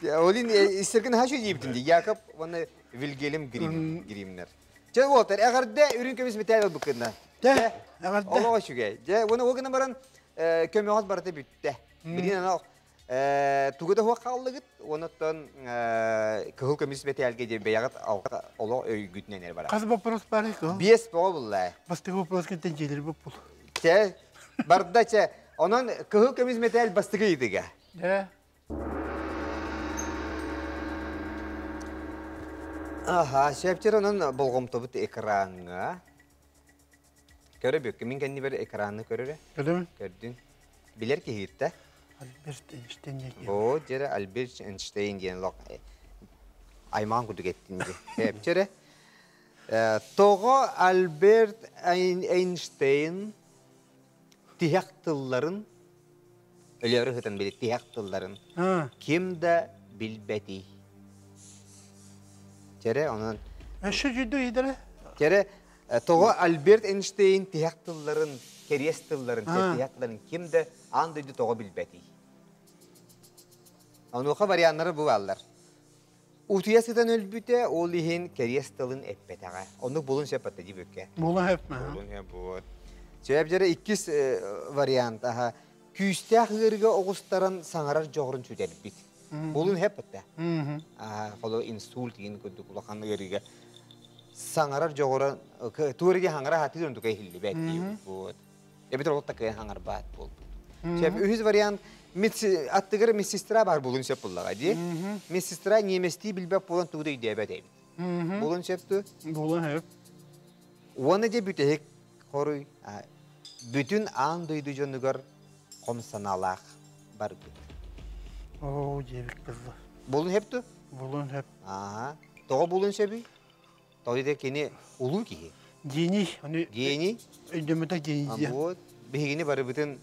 B: Олин истерген хашы диибитин ди Якоб уонна Вильгельм Грим Гримнер. Чэ уолтар эҕэрдэ үрүн көмүс мэтээл ылбыккынна.
D: Дэ, эҕэрдэ.
B: Олоҕо үчүгэй. Дьэ, уонна ол гынан баран көмөҕөт барыта бүттэ. Билигин ана тугу да хуох хааллыгыт, онуттан кыһыл көмүс мэтээлгэ диэн бэйэҕит олох өйгүтүнэн эрэ барар.
D: Хас вопрос баар кыһыл?
B: Биэс боҕо булла.
D: Бастакы вопрос кэнтэн дьиэлэри боппул.
B: Чэ, барда чэ. Онон кыһыл көмүс мэтээл бастакы ыйытыга.
D: Дэ.
B: Аха, сөптөр онон болҕомтобут экраҥҥа. Көрө бүккэ, мин кэннибэр экраны көрөрө.
D: Көрдүм.
B: Көрдүн. Билэр киһиттэ.
D: Альберт Эйнштейн диэн.
B: Бу дьэрэ Альберт Эйнштейн диэн лох аймаан курдук эттин дии. Эпчэрэ. Тоҕо Альберт Эйнштейн тиһэх тылларын өлөөрү сытан били тиһэх тылларын ким да билбэтий. Чэрэ онон
D: Өссө жүйдү идere.
B: Чэрэ тоҕо Альберт Эйнштейн тиһэх тылларын, кэриэс тылларын, тиһэх тылларын ким да аан дойду тоҕо билбэтий. Онуоха варианнары бу бааллар. Утуйа сытан өлбүтэ, ол иһин кэриэс тылын эппэтэҕэ. Оннук булун сөп атта дии бүккэ.
D: Булун сөп ма?
B: Булун сөп буот. Сөп дьэрэ иккис вариант аха. Күүстээх ыарыыга оҕустаран саҥарар дьоҕурун сүтэрбит. Булун сөп атта. Холо инсульт деген курдук улахан ыарыыга саҥарар дьоҕура туориге хаҥара хатыыр онтука иһиллибэт дии буот. Эбэтэр ол такыйан хаҥарбаат буолбут. Сөп үһүс вариант аттыгар медсестра бар булун сөп буллаҕа дии. Медсестра немецтии билбэт буолан тугу да өйдөөбөт эбит. Булун сөп ту?
D: Булун сөп.
B: Уонна дьэ бүтэһик хоруй бүтүн аан дойду дьонугар хом санаалаах барбыт.
D: Оо, диэбит кылла.
B: Булун сөп ту?
D: Булун сөп.
B: Аа, тоҕо булун сөбүй? Тоҕо диэтэ кини улуу киһи.
D: Гений. Аны
B: Гений.
D: Өйдөммөтөх гений диэн.
B: Вот. Биһигини барыбытын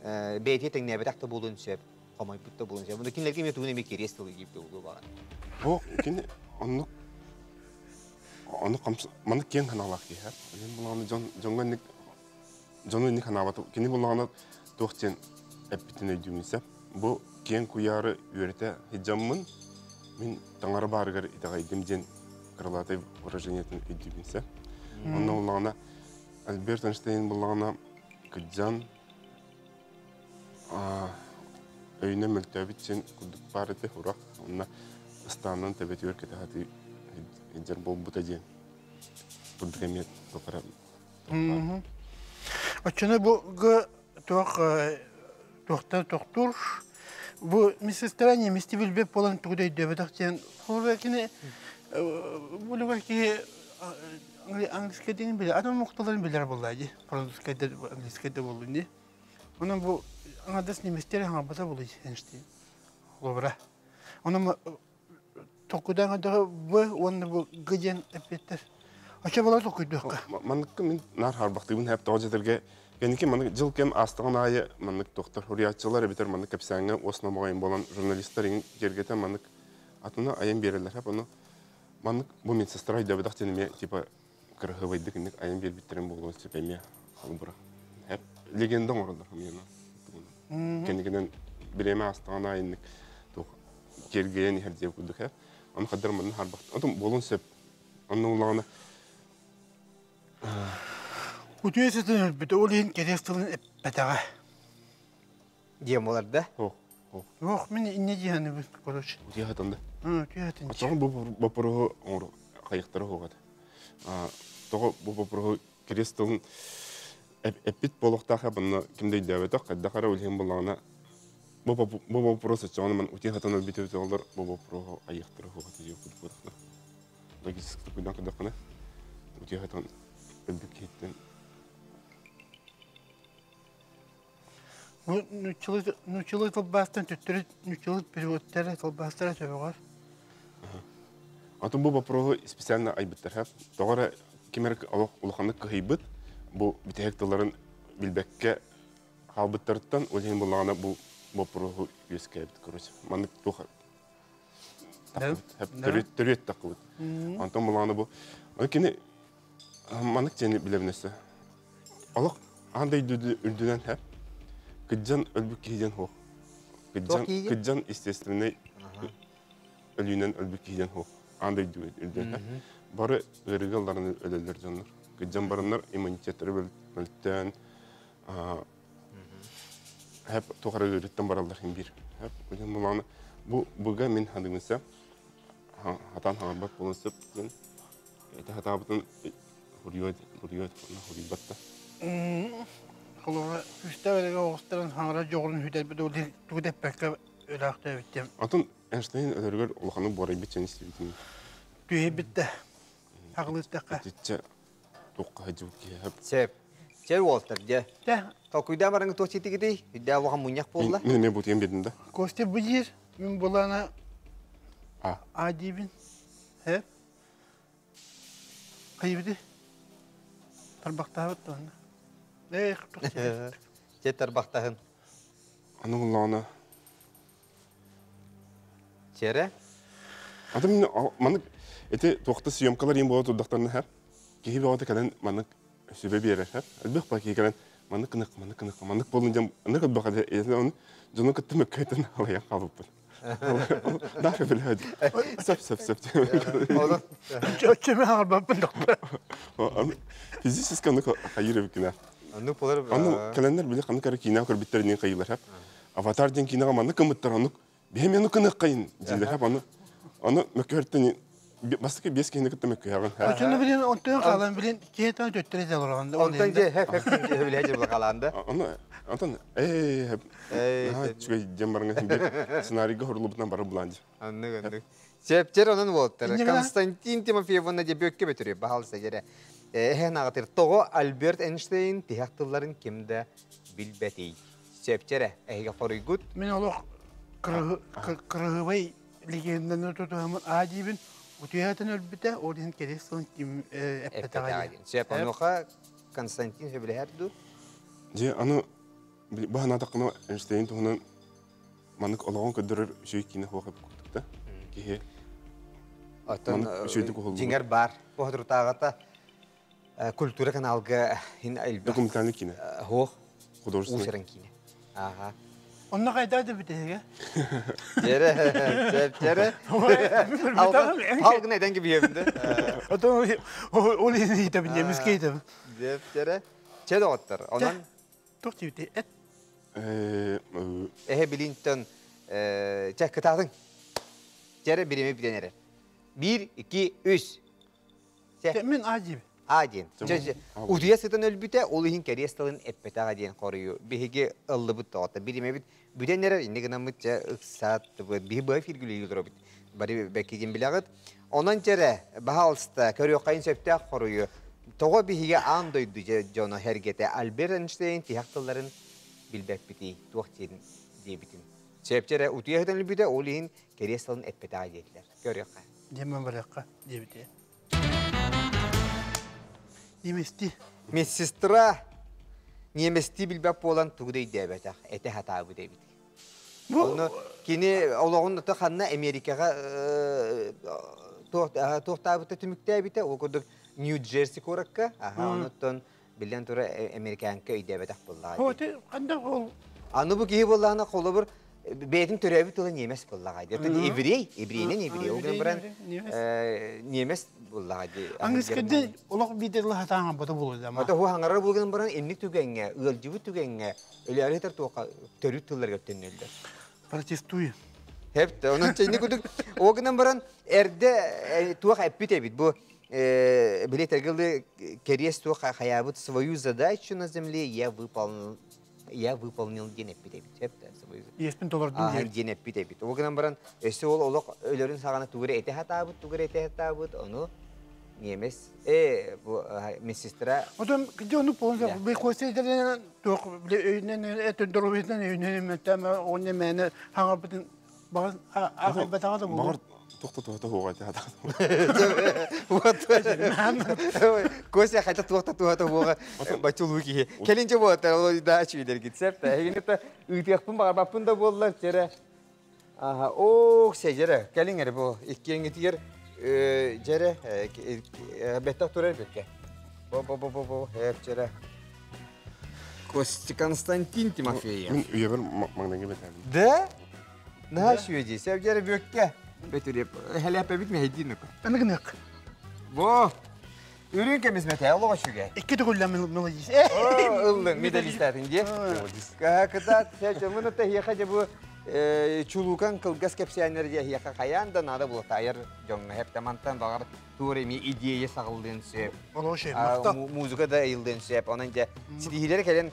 B: бэйэтэ тэҥнээбэтэх да буолуон сөп, хомойбут да буолуон сөп. Муну кинилэргэ эмиэ тугун эмиэ кириэс тылы диир да буолуо баҕар.
C: Бу кини оннук ону маннык киэҥ санаалаах киһи. Мин булаҕына дьон дьоҥҥо инник дьону инник санаабат. Кини булаҕына туох диэн эппитин өйдүүмүн сөп. Бу киэҥ куйаары үөрэтэ сылдьаммын мин таҥара баарыгар итэҕэйдим диэн крылатай выражениетын өйдүүбүн сөп. Онно буллаҕына Альберт Эйнштейн буллаҕына кырдьан өйүнэн мөлтөөбүт син курдук баар этэ урах. Онно ыстаанынан төбөтүгэр кэтэ сатыы сылдьар буолбута диэн курдук эмиэ тохара
D: Оччону бу туох туохтан тохтуур бу медсестра немецти билбэт буолан тугу да өйдөөбөтөх диэн холобура кини бу киһи английскай диэн билэр атын омукталарын билэр буоллаа дии французскай да английскай да буоллун дии онон бу аҥардас немецтэр хаҥарбата буолуй Эйнштейн холобура онон толкуйдаан көрдөҕө б уонна бу г диэн эппиэттэр оччо буола толкуйдуохха
C: Манныкка мин наар харбахтыыбын хэп тоҕо дьэтэргэ кэнники маннык дьыл кэм аастаҕын аайы маннык тохтор суруйааччылар эбэтэр маннык кэпсээҥҥэ уос номоҕойун буолан журналистар иҥин киэргэтэн маннык атына айан биэрэллэр хэп ону маннык бу медсестра өйдөөбөтөх диэн эмиэ типа кыраһыабайдык инник айан биэрбиттэрин буолуон сөп эмиэ холобура хэп легенда оҥороллор хамыйана кэнникинэн бириэмэ аастаҕын аайы инник туох киэргэйэн иһэр диэн курдук ээ. Ону хаддар манна харбахт. Отон буолуон сөп. Онно улаҕана
D: Утуйа сытан өлбүтэ, ол иһин кэриэс тылын эппэтэҕэ.
B: Диэн буолар да?
C: Ох, ох.
D: Ох, мин инньэ дии саныыбын, короче.
C: Утуйа сытан да?
D: Утуйа сытан.
C: Оччоҕо бу боппуруоһу оҥору хайыктара суох этэ. Тоҕо бу боппуруоһу кэриэс тылын эппит буолуохтаах манна ким да өйдөөбөтөх, хайдах эрэ ол иһин буллаҕына Бу вопрос оччоҕуна ман утуйа сатан өлбүт эбит олор бу вопроһу айыахтара суох этэ диэн курдук буолла. Логически куйдан көрдөххүнэ утуйа сатан өлбүт киһиттэн
D: Бу нууччалыы тылбаастан төттөрү нууччалыы переводтара тылбаастара төбөҕөр.
C: Атын бу вопроһу специально айбыттар һэ. Тоҕо эрэ ким эрэ олох улаханнык кыһыйбыт бу бүтэһик тылларын билбэккэ хаалбыттарыттан ол иһин буллаҕына бу боппуруоһу үөскээбит короче маннык туох төрүөт таххыбыт онтон буллаҕына бу кини маннык диэни билэбин өссө олох аан дойду үрдүнэн һэ кыдьан өлбүт киһи диэн суох кыдьан кыдьан естественный өлүүнэн өлбүт киһи диэн суох аан дойду үрдүнэн бары ыарыыга ылларан өлөллөр дьоннор кыдьан бараннар иммунитеттары мөлтөөн Хэп тухары ыарыттан бараллар иһин биир. Хэп уйан булааны бу быга мин хадыгынса хатан хаҥарбат буолан сөп диэн этэ хатаабытын хуруйуот хуруйуот хуруйбат да.
D: Холобура күүстээх үлэгэ оҕустаран хаҥара дьоҕурун сүтэрбит ол тугу да эппэккэ өлөөхтөөбүт диэн.
C: Атын Эйнштейн өлөрүгэр улаханнык буорайбыт диэн истибитим.
D: Түһэйбит да аҕылыырдахха.
C: Итиччэ туохха сылдьыбыт киһи
B: Сөп. Чэ уолтар дьэ.
D: Тэ.
B: Толкуйдаан бараҥы туох ситигитий? Үрдээх улахан мунньах буолла.
C: Мин эмиэ бутуйан биэрдим да.
D: Костя бу диир, мин булана
C: А.
D: А диибин. Э? Хайыбыты? Тарбахтаабыт туонна. Эх,
B: Чэ тарбахтаһын.
C: Аны буллаҕына
B: Чэрэ?
C: Аты мин маннык ити туохта съемкалар иин буола турдахтарына һэр киһи бөҕөтө кэлэн маннык сүбэ биэрэр һэр элбэх ба киһи кэлэн маннык гынык маннык гынык маннык буоллун диэн маннык элбэх этэ оны дьону кытта мөккөйтөн алайан хаалбыппын. Нафиг билһэди. Сөп сөп сөп.
D: Оччо мен хаҥарбаппын доктор.
C: Физически аны хайыр эбиккинэ.
B: Оннук болар.
C: Аны кэлэннэр били ханнык эрэ киинэ көрбүттэринин хайыылар хап. Аватар диэн киинэҕэ маннык кымыттар оннук биһи мен кынык хайын дииллэр хап аны аны мөккүһэртэн бастакы биэс киһини кытта мөккүһэҕин.
D: Оччону билин онтон хаалан билин киһи төттөрү де олорон.
B: Онтон же хеп хеп биле жыл калаанда.
C: Аны антон э хеп үчүгэй диэн барыңа бир сценарийга хорулубутунан бары булан ди.
B: Аннык аннык. Септер онон болуттар. Константин Тимофеевна де бөккө бөтүрү баһалса жере. Эһен агатыр того Альберт Эйнштейн тиһэх тылларын кимде билбетий. Септере эһиге хоруйгут.
D: Мен олох кырыһыбай легенданы тутуһамын а диибин утуйатын өлбүтэ ол иһин кэлис сылын ким эппэтэҕэ.
B: Сеп онуха Константин сөбүлэһэр ду?
C: Же аны баһанатакына Эйнштейн туһунан маннык олоҕун көрдөрөр үчүгэй киинэ хуох эбит курдук да. Киһи
B: Оттон дьиҥэр бар. Бу туртааҕата культура каналга хин элбэх
C: документальный киинэ.
B: Хуох
C: художественный
B: уусеран киинэ. Ага.
D: Онно хайда да бүтэһигэ.
B: Жере, жере. Алгын эден кибиебинде.
D: Отон ол иһитебин немиске итебин.
B: Деп жере. Че доҕоттор. Онон
D: Тух тибити эт.
B: Эһэ билинтен чэ кытаатын. Жере бириме билен эрер. 1 2 3.
D: Мен а диибин.
B: А диэн. Утуйа сытан өлбүтэ, ол иһин кэриэс тылын эппэтэҕэ диэн хоруйу биһиги ыллыбыт тоҕото. Биримэбит бүтэн эрэр, инни гынаммыт чэ ыксааттыбыт. Биһи быһа фиргүлүү олоробут. Бары бэккигин билэҕит. Онон чэрэ, баһаалыста, көрүөххэйин сөптөөх хоруйу. Тоҕо биһиги аан дойду дьоно сэргэтэ Альберт Эйнштейн тиһэх тылларын билбэппитий, туох диэн диэбитин. Сөпчэрэ утуйа сытан өлбүтэ, ол иһин кэриэс тылын эппэтэҕэ диэтилэр. Көрүөххэ.
D: Диэмэн барыахха диэбитэ. Немести.
B: Медсестра немести билбэт буолан тугу да өйдөөбөтөх, этэ сатаабыт эбит. Онно кини олоҕун ханна Америкаҕа туохтаабыта түмүктээбитэ, ол курдук Нью-Джерси куоракка, аха, онуттан биллэн турар американка өйдөөбөтөх буоллаҕа. Аны бу киһи буоллаҕына холобур бэйэтин төрөөбүт тыла немец буоллаҕа дии. Еврей, еврейинэн еврей, ол гынан баран немец буоллаҕа дии.
D: Аңыскырды олох биитер лаһатааҥа бото буолуо.
B: Ата ху хаҥарар буолган баран инник түгэҥҥэ, ыалдьыбыт түгэҥҥэ өлөөрү хытар туохха төрүт тылларга төннөллөр.
D: Протестую.
B: Хепте, онон чэйни кудук ол гынан баран эрдэ туох эппит эбит бу билет эргылы кэриэс туох хайаабыт свою задачу на земле я выполнил я выполнил диэн эппит эбит. Хепте, свою
D: Иэспин толордум диэн.
B: Диэн эппит эбит. Ол гынан баран өссө ол олох өлөрүн саҕана тугу эрэ этэ сатаабыт, тугу эрэ этэ сатаабыт, ону немец бу медсестра
D: Отон киди ону полон бу косейдеринен туох өйүнэн этин доруобуйатынан өйүнэн эмэттэм оҕонньо мээнэ хаҥарбытын баҕар аахайбатаҕа да буолуо.
C: Баҕар туохта туохта хуоҕа этэ
B: Вот. Кося хайта туохта туохта хуоҕа бачулуу киһи. Кэлинче буолаттар ол да чүйдергит сеп. Эһигини ыытыахпын баҕарбаппын да буоллар чэрэ. Аха, ох, сежере, кэлиҥ эрэ бу иккиэҥҥитигэр дьэрэ бэттэх турар бекке. Бо бо бо бо бо хэп чэрэ. Костя Константин Тимофеев.
C: Мин үйэбэр маҥнайгы бэтээбин.
B: Да? Наһаа үчүгэй Сеп дьэрэ бүөккэ. Бөтүрүп, хэлээппэбит мэһэйдиин нука.
D: Аныгынык.
B: Бо, үрүҥ кэмис мэтээ олоҕо үчүгэй.
D: Икки төгүллэн мелодист.
B: Ыллыҥ медалистаатын дии. Кытаат, сэ дьомун тэһиэхэ дьэ бу чулуукан кылгас кэпсээннэр дьэ хайаан да наада буолта айар дьоҥҥо хэптэ мантан баҕар туор эми идея саҕыллыан сөп. Музыка да ыйыллыан сөп. Онон дьэ ситиһиилэр кэлэн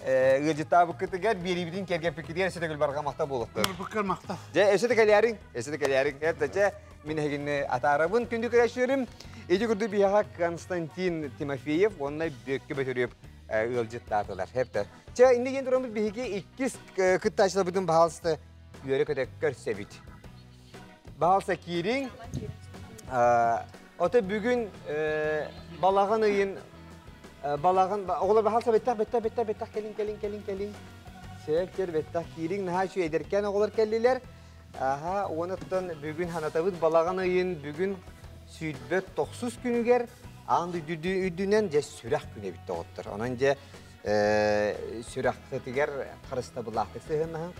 B: ыалдьыттаабыккытыгар биэриибитин кэргэппиккитигэр өссө төгүл барҕа махтал буолуохтун.
D: Быккар махтал.
B: Дьэ өссө да кэлээриҥ, өссө да кэлээриҥ. Эптэ дьэ мин эһигини атаарабын күндү көрөөччүлэрим. Ити курдук биһиэхэ Константин Тимофеев уонна Бүөккэ Бөтүрүөп ыалдьыттаатылар. Эптэ. Чэ, инни диэн тураммыт биһиги иккис кыттааччыларбытын баһаалыста үөрэ-көтө көрсөбүт. Баһаалыста киириҥ. Ото бүгүн балаҕан ыйын балаҕан оҕолор баһаалыста бэттэх бэттэх бэттэх бэттэх кэлин кэлин кэлин кэлин. Сөп бэттэх киириҥ наһаа үчүгэй эдэркээн оҕолор кэллилэр. Аха, уонуттан бүгүн ханатабыт балаҕан ыйын бүгүн 29 күнүгэр аан дойду үрдүнэн дьэ сүрэх күнэ эбит доҕоттор. Онон дьэ сүрэххитигэр харыстабыллаахтык сыһыаннаһын,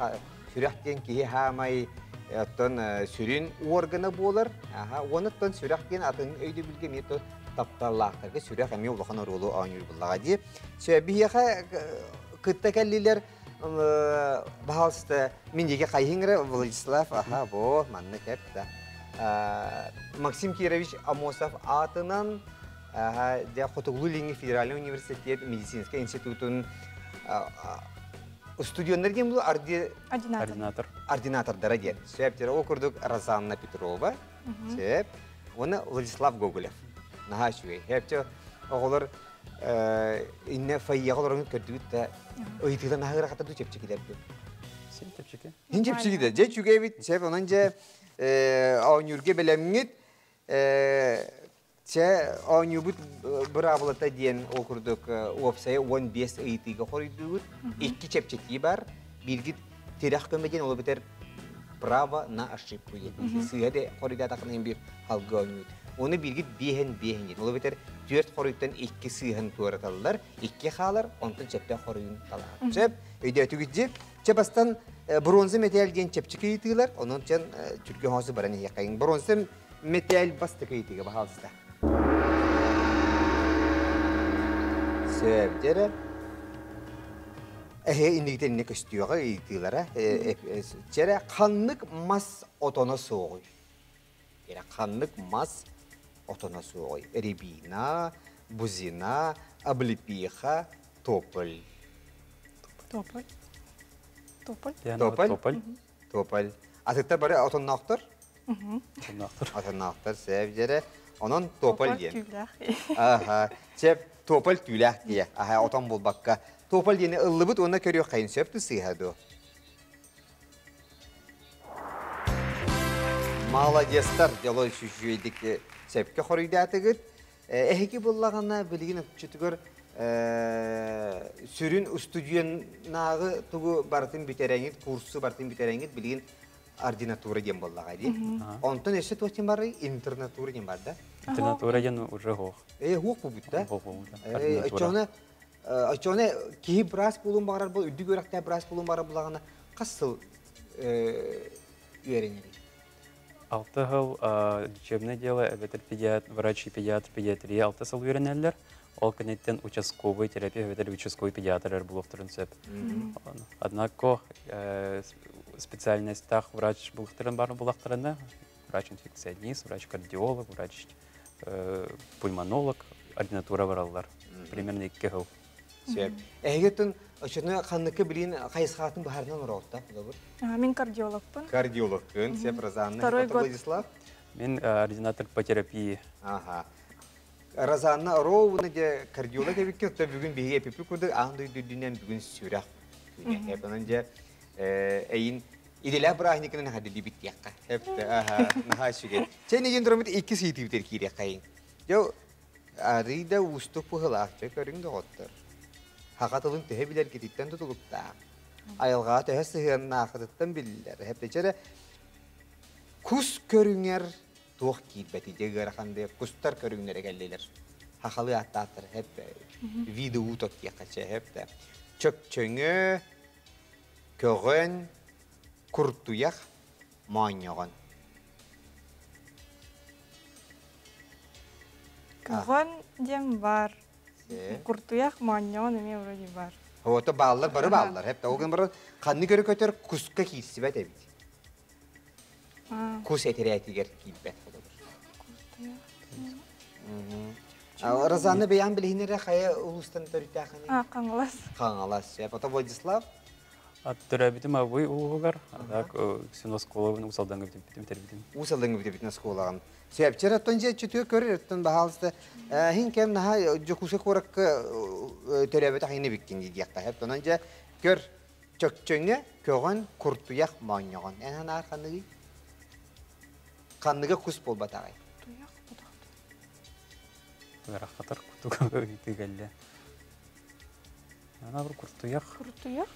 B: Сүрэх диэн киһи хаамай оттон сүрүн органа буолар. Аха, уонуттан сүрэх диэн атын өйдөбүлгэ эмиэ тапталлаахтарга сүрэх эмиэ улахан оруолу оонньуур буллаҕа дии. Биһиэхэ кытта кэллилэр баһаалыста мин диэки хайыһыҥ Владислав, аха, бо, манна кэп да. Максим Кирович Амосов аатынан Хотугулуу-Илиҥҥи федеральный университет медицинскэй институтун студеннар диэн бұл
E: ординатор.
B: Ординатордара диэн. Сөп, ол курдук Розанна Петрова, сөп, уонна Владислав Гоголев. Наһаа үчүгэй. Сөп, оҕолор инне фойеҕа олорон көрдүбүт да ыйытыылар наһаа ыарахаттар дуу чэпчэкилэр дуу?
E: Син чэпчэки.
B: Син чэпчэки да. Дьэ үчүгэй эбит. Сөп, онон дьэ оонньуурга бэлэмҥит. Чэ, оонньуубут быраабылата диэн ол курдук уопсайа 15 ыйытыыга хоруйдуугут. Икки чэпчэтии бар. Бииргит тирэх көмө диэн ол эбэтэр право на ошибку диэн. Сыыһа да хоруйдаатаххына биир халгы оонньуут. Оны бииргит биэһин биэһин диэн. Ол эбэтэр түөрт хоруйтан икки сыыһан туораталлар, икки хаалар, онтон сөптөөх хоруйун талаҕар. Сөп, өйдөөтүгүт дии. Чэ бастан бронза мэтээл диэн чэпчэки ыйытыылар, онон чэн түргэн хоосу баран иһиэххэйиҥ. Бронза Мэтээл бастакы ыйытыыга баһаалыста. Сөп дьэрэ. Эһэ иннигитэ инне көстүөҕэ ыйытыылара. Чэрэ ханнык мас отоно суоҕуй? Эрэ ханнык мас отоно суоҕуй? Рябина, бузина, облепиха, тополь.
E: Тополь. Тополь.
B: Тополь.
E: Тополь.
B: Тополь. Атыттар бары отонноохтор?
E: Отонноохтор.
B: Отонноохтор сөп дьэрэ. Онон тополь диэн.
E: Түүлээх.
B: Аха. Сөп тополь түүлээх дие. Аха отон булбакка. Тополь диэни ыллыбыт уонна көрүөххэйин сөп ту сыыһа дуо? Молодецтар, дьолой сүчүөйдик сөпкө хоруйдаатыгыт. Эһиги буллаҕына билигин өкчүтүгэр сүрүн устудьуоннааҕы тугу барытын бүтэрэҥит, курсу барытын бүтэрэҥит билигин ординатура диэн буоллаҕа дии. Онтон өссө туох диэн барый? Интернатура диэн бар да?
E: Интернатура диэн уже хуох.
B: Э, хуох буолбут да?
E: Хуох буолбут.
B: Оччоҕуна оччоҕуна киһи быраас буолуон баҕарар бол, үрдүк үөрэхтээх быраас буолуон баҕарар булаҕына хас сыл үөрэнэрий?
E: Алта сыл лечебное дело эбэтэр педиатр, врач и педиатр педиатрия алта сыл үөрэнэллэр. Ол кэнниттэн участковый терапевт эбэтэр участковый педиатр эр булуохтарын сөп. Однако специальностьтаах врач булуохтарын бар булахтарына врач-инфекционист, врач-кардиолог, врач пульмонолог ординатура бараллар. Примерно икки сыл.
B: Сөп. Эһигитин очуну ханныкы билин хайысхатын баһарынан ороотта булабыр?
F: Мин кардиологпын.
B: Кардиологкын, сеп Розанна.
F: Второй год.
B: Владислав?
E: Мин ординатор по терапии.
B: Ага. Розанна ровно де кардиолог эбикке, то бүгүн биһиги эпипи курдук аан дойду үрдүнэн бүгүн сүрэх күнэ. Эпанан же эйин иделэх бырааһынньыкынан хадилибит диэххэ. Эпте, аха, наһаа үчүгэй. Чэ, нэгин тураммыт икки сыйтыбытер киириэххэйин. Дьэ, арый да уустук быһылаах, чэ көрүҥ доҕоттор. Хаха тылын төһө билэргититтэн тутулуктаах. Айылҕаҕа төһө сыһыаннаахытыттан биллэр. Эпте, кус көрүҥэр туох киирбэти дьэ ыарахан да кустар көрүҥнэрэ кэллилэр. Хахалыы ааттааттар хэп виды уток диэххэ чэ хэп да. Чөкчөҥө, көҕөн, куртуйах, моонньоҕон.
F: Көҕөн диэн бар. Куртуйах моонньоҕон эмиэ вроде бар.
B: Ото бааллар бары бааллар. Хэп да ол гынан баран ханны көрө көтөр куска киирсибэт эбит. Кус этэрээтигэр киирбэт холобур. Розанна бэйэҥ билиһиннэрэ хайа улуустан төрүттээххиний?
F: Хаҥалас.
B: Хаҥалас. Потом Владислав?
E: Төрөөбүтүм Абый улууһугар, так үксүн оскуолабын Уус Алдаҥҥа бүтэрбитим.
B: Уус Алдаҥҥа бүтэрбитин оскуолаҕын. Сөпчөр оттон дьэ чүтүө көрөр оттон баһаалыста хин кэм наһаа Дьокуускай куоракка төрөөбөтөх ини биккин диэххэ сөп. Онон дьэ көр Чөкчөҥө, көҕөн, куртуйах моонньоҕон. Эн санаар ханныгый? Ханныга кус буолбатаҕай?
F: Туйах ботах.
E: Ыарахатар кутук ыйытыы кэллэ. Ана бір куртуйах.
F: Куртуйах?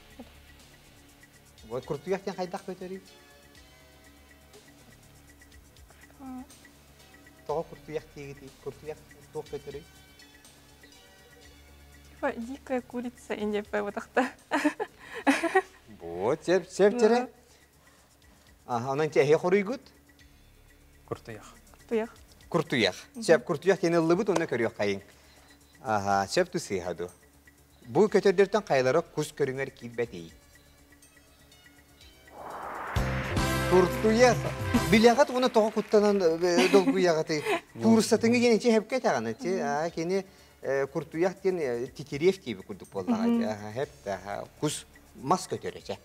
B: Вот куртуйах диэн хайдах көтөрүй? Тоҕо куртуйах диигитий? Куртуйах туох көтөрүй?
F: Типа дикая курица индепе ботахта.
B: Вот, сеп, сеп тере. Онон эһи хоруйгут?
E: Куртуйах.
F: Куртуйах.
B: Куртуйах. Сөп куртуйах диэн ыллыбыт, онно көрүөх хайыҥ. Аха, сөп тусыыха ду. Бу көтөрдөртөн хайалара кус көрүҥэр киирбэтий? Куртуйах. Билэҕит уонна тоҕо куттанан долгуйаҕытый? Кууруссатыҥы диэн ичи хэпкэ этэҕин ити. Кини куртуйах диэн титириэф диэби курдук буоллаҕа. Хэп кус мас көтөр эчэ.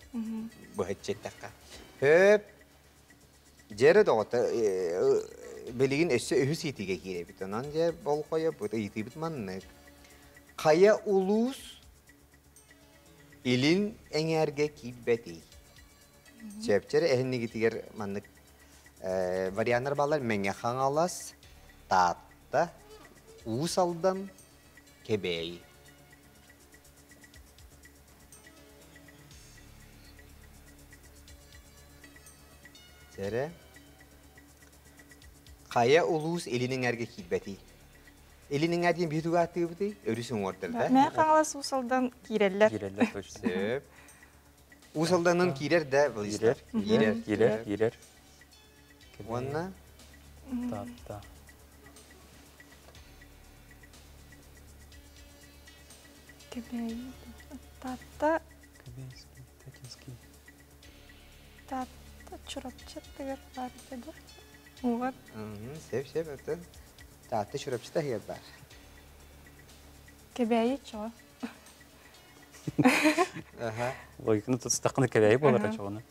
B: Быһаччы эттэххэ. Хөп. Дьэрэ доҕотто билигин өссө үһүс иитиигэ киирэбит. Онон дьэ болҕойобут, ыйытыыбыт маннык. Хайа улуус илин эҥээргэ киирбэтий? Сөпчөр эһиннигитигэр маннык варианнар бааллар Мэҥэ Хаҥалас, Таатта, Уус Алдан, Кэбээйи. Сэрэ. Хайа улуус илин эҥээргэ киирбэтий? Илин эҥээр диэн биһи тугу ааттыыбытый? Өрүс уҥуордар да?
F: Мэҥэ Хаҥалас Уус Алдан киирэллэр.
E: Киирэллэр точно.
B: Сөп. Уус Алданын киирэр да
E: Киирэр.
B: Киирэр.
E: Киирэр, киирэр.
B: Уонна?
E: Таатта.
F: Кэбээйи. Таатта.
E: Кэбээйский, Татинский.
F: Таатта Чурапчы аттыгар баар этэ да. Угар.
B: Сөп, сөп, оттон Таатта Чурапчыта иһигэр баар.
F: Кэбээйи чоҕо.
B: Аха.
E: Логиканы тутустаххына кэбээйи буолар чоҕуна.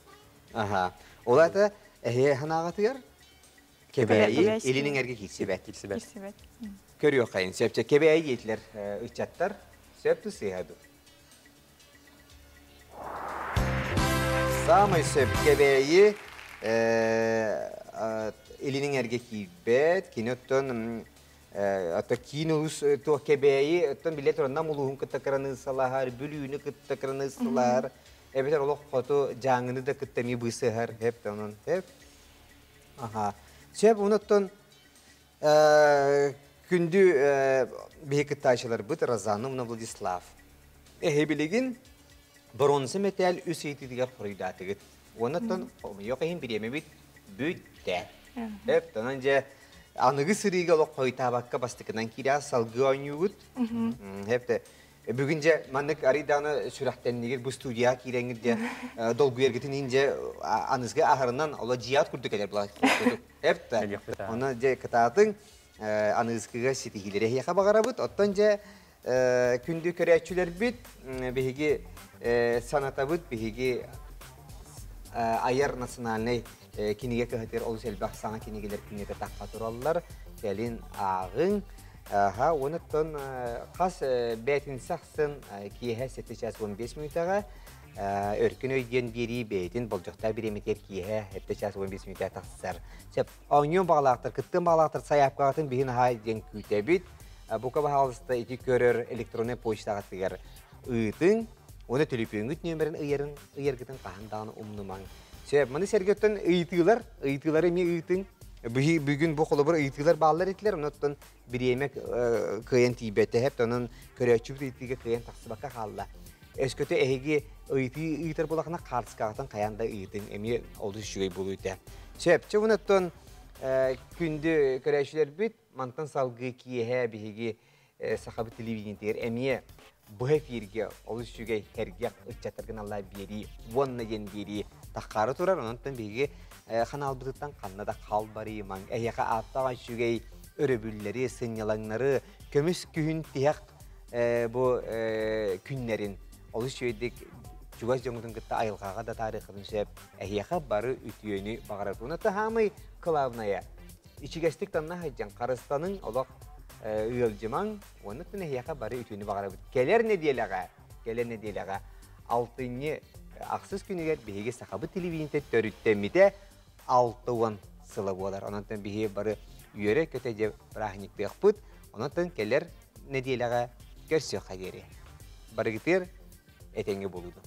B: Аха. Ол аата эһиэ санааҕытыгар Кэбээйи илин эҥэргэ киирсибэт.
E: Киирсибэт.
F: Киирсибэт.
B: Көрүөххэйин. Сөпчө Кэбээйи диэтилэр ыччаттар. Сөп тусыһа ду. Самай сөп Кэбээйи илин эҥэргэ киирбэт. Кини оттон ото киин улуус туох Кэбээйи оттон билэ туран Нам улууһун кытта кыраныыссалаһар, Бүлүүнү кытта кыраныыссалаһар, эбэтэр олох хоту Дьааҥыны да кытта эмиэ быысыһар. Хэп онон хэп. Аха. Сөп, онуттан күндү биһи кыттааччыларбыт Розановна Владислав. Эһи билигин боруонса мэтээл үс ыйытыытыгар хоруйдаатыгыт. Онуттан хомойуох иһин бириэмэбит бүттэ. Эп, онон дьэ аныгы сырыыга олох хойутаабакка бастакынан киирээ салгыы оонньуугут. Эп, Бүгүн дьэ маннык арыйдааны сүрэхтэннигит бу студияҕа киирэҥҥит дьэ долгуйаргытын иһин дьэ анысгы аһарынан оло дьиэҕит курдук кэлэр була эп да Оны дьэ кытаатыҥ аныыскыга ситиһиилэри эһиэхэ баҕарабыт. Оттон дьэ күндү көрөөччүлэрбит биһиги санатабыт биһиги айар национальнай кинигэ кыһатыгар олус элбэх саҥа кинигэлэр күннэтэ тахха тураллар. Кэлин ааҕыҥ. Аха, онуттан хас бээтинсэ ахсын киэһэ 7 час 15 мүнүүтэҕэ Өркүн өй диэн биэрии бэйэтин болдьохтоох бириэмэтигэр киэһэ 7 час 15 мүнүүтэ тахсар. Сөп. Оонньуон баҕалаахтар, кыттыан баҕалаахтар сайаапкаҕытын биһин аһаа диэн күүтэбит. Бука баһаалыста ити көрөр электроннай почтаҕытыгар ыытыҥ. Уонна төлөпүөҥҥүт нүөмэрин ыйарын, ыйаргытын хаһан даҕаны умнумаҥ. Сөп, маны сэргэттэн ыйытыылар, ыйытыылары эмиэ ыытыҥ. Бүгүн бу холобур ыйытыылар бааллар этилэр, онон бириэмэ кыайан тиийбэтэ, һэп, онон көрөөччүбүт ыйытыыга кыайан тахсыбакка хаалла. Өскөтө эһиги ыйытыы ыытар буолахына хаартыскаҕытын хайаан да ыйытыҥ, эмиэ олус үчүгэй буолуо этэ. Сөп, чэ, онон күндү көрөөччүлэрбит, мантан салгыы киэһэ биһиги сахабыт телевидениетигэр эмиэ быһа эфиргэ олус үчүгэй сэргэх ыччаттаргын аллаа биэрии уонна диэн биэрии таххаары турар. Онон биһиги ханаалбытыттан ханна да халбарыйымаҥ. Эһиэхэ ааттаах үчүгэй өрөбүллэри, сынньалаҥнары, көмүс күһүн тиһэх бу күннэрин олус үчүгэйдик чугас дьоҥҥутун кытта айылҕаҕа да таарыаххытын сөп. Эһиэхэ бары үтүөнү баҕарабыт. Уонна таһаамай кылаабынайа ичигэстик танна сылдьан харыстаныҥ, олох ыалдьымаҥ, уонна эһиэхэ бары үтүөнү баҕарабыт. Кэлэр нэдиэлэҕэ, кэлэр нэдиэлэҕэ алтынньы ахсыс күнүгэр биһиги сахабыт телевидениетэ төрүттэммитэ 60 сыла буолар. Онон биһиги бары үөрэ-көтө дьэ бырааһынньыктыахпыт. Онон кэлэр нэдиэлэҕэ көрсүөххэ диэри. Барыгытыар этэҥҥэ буолуду.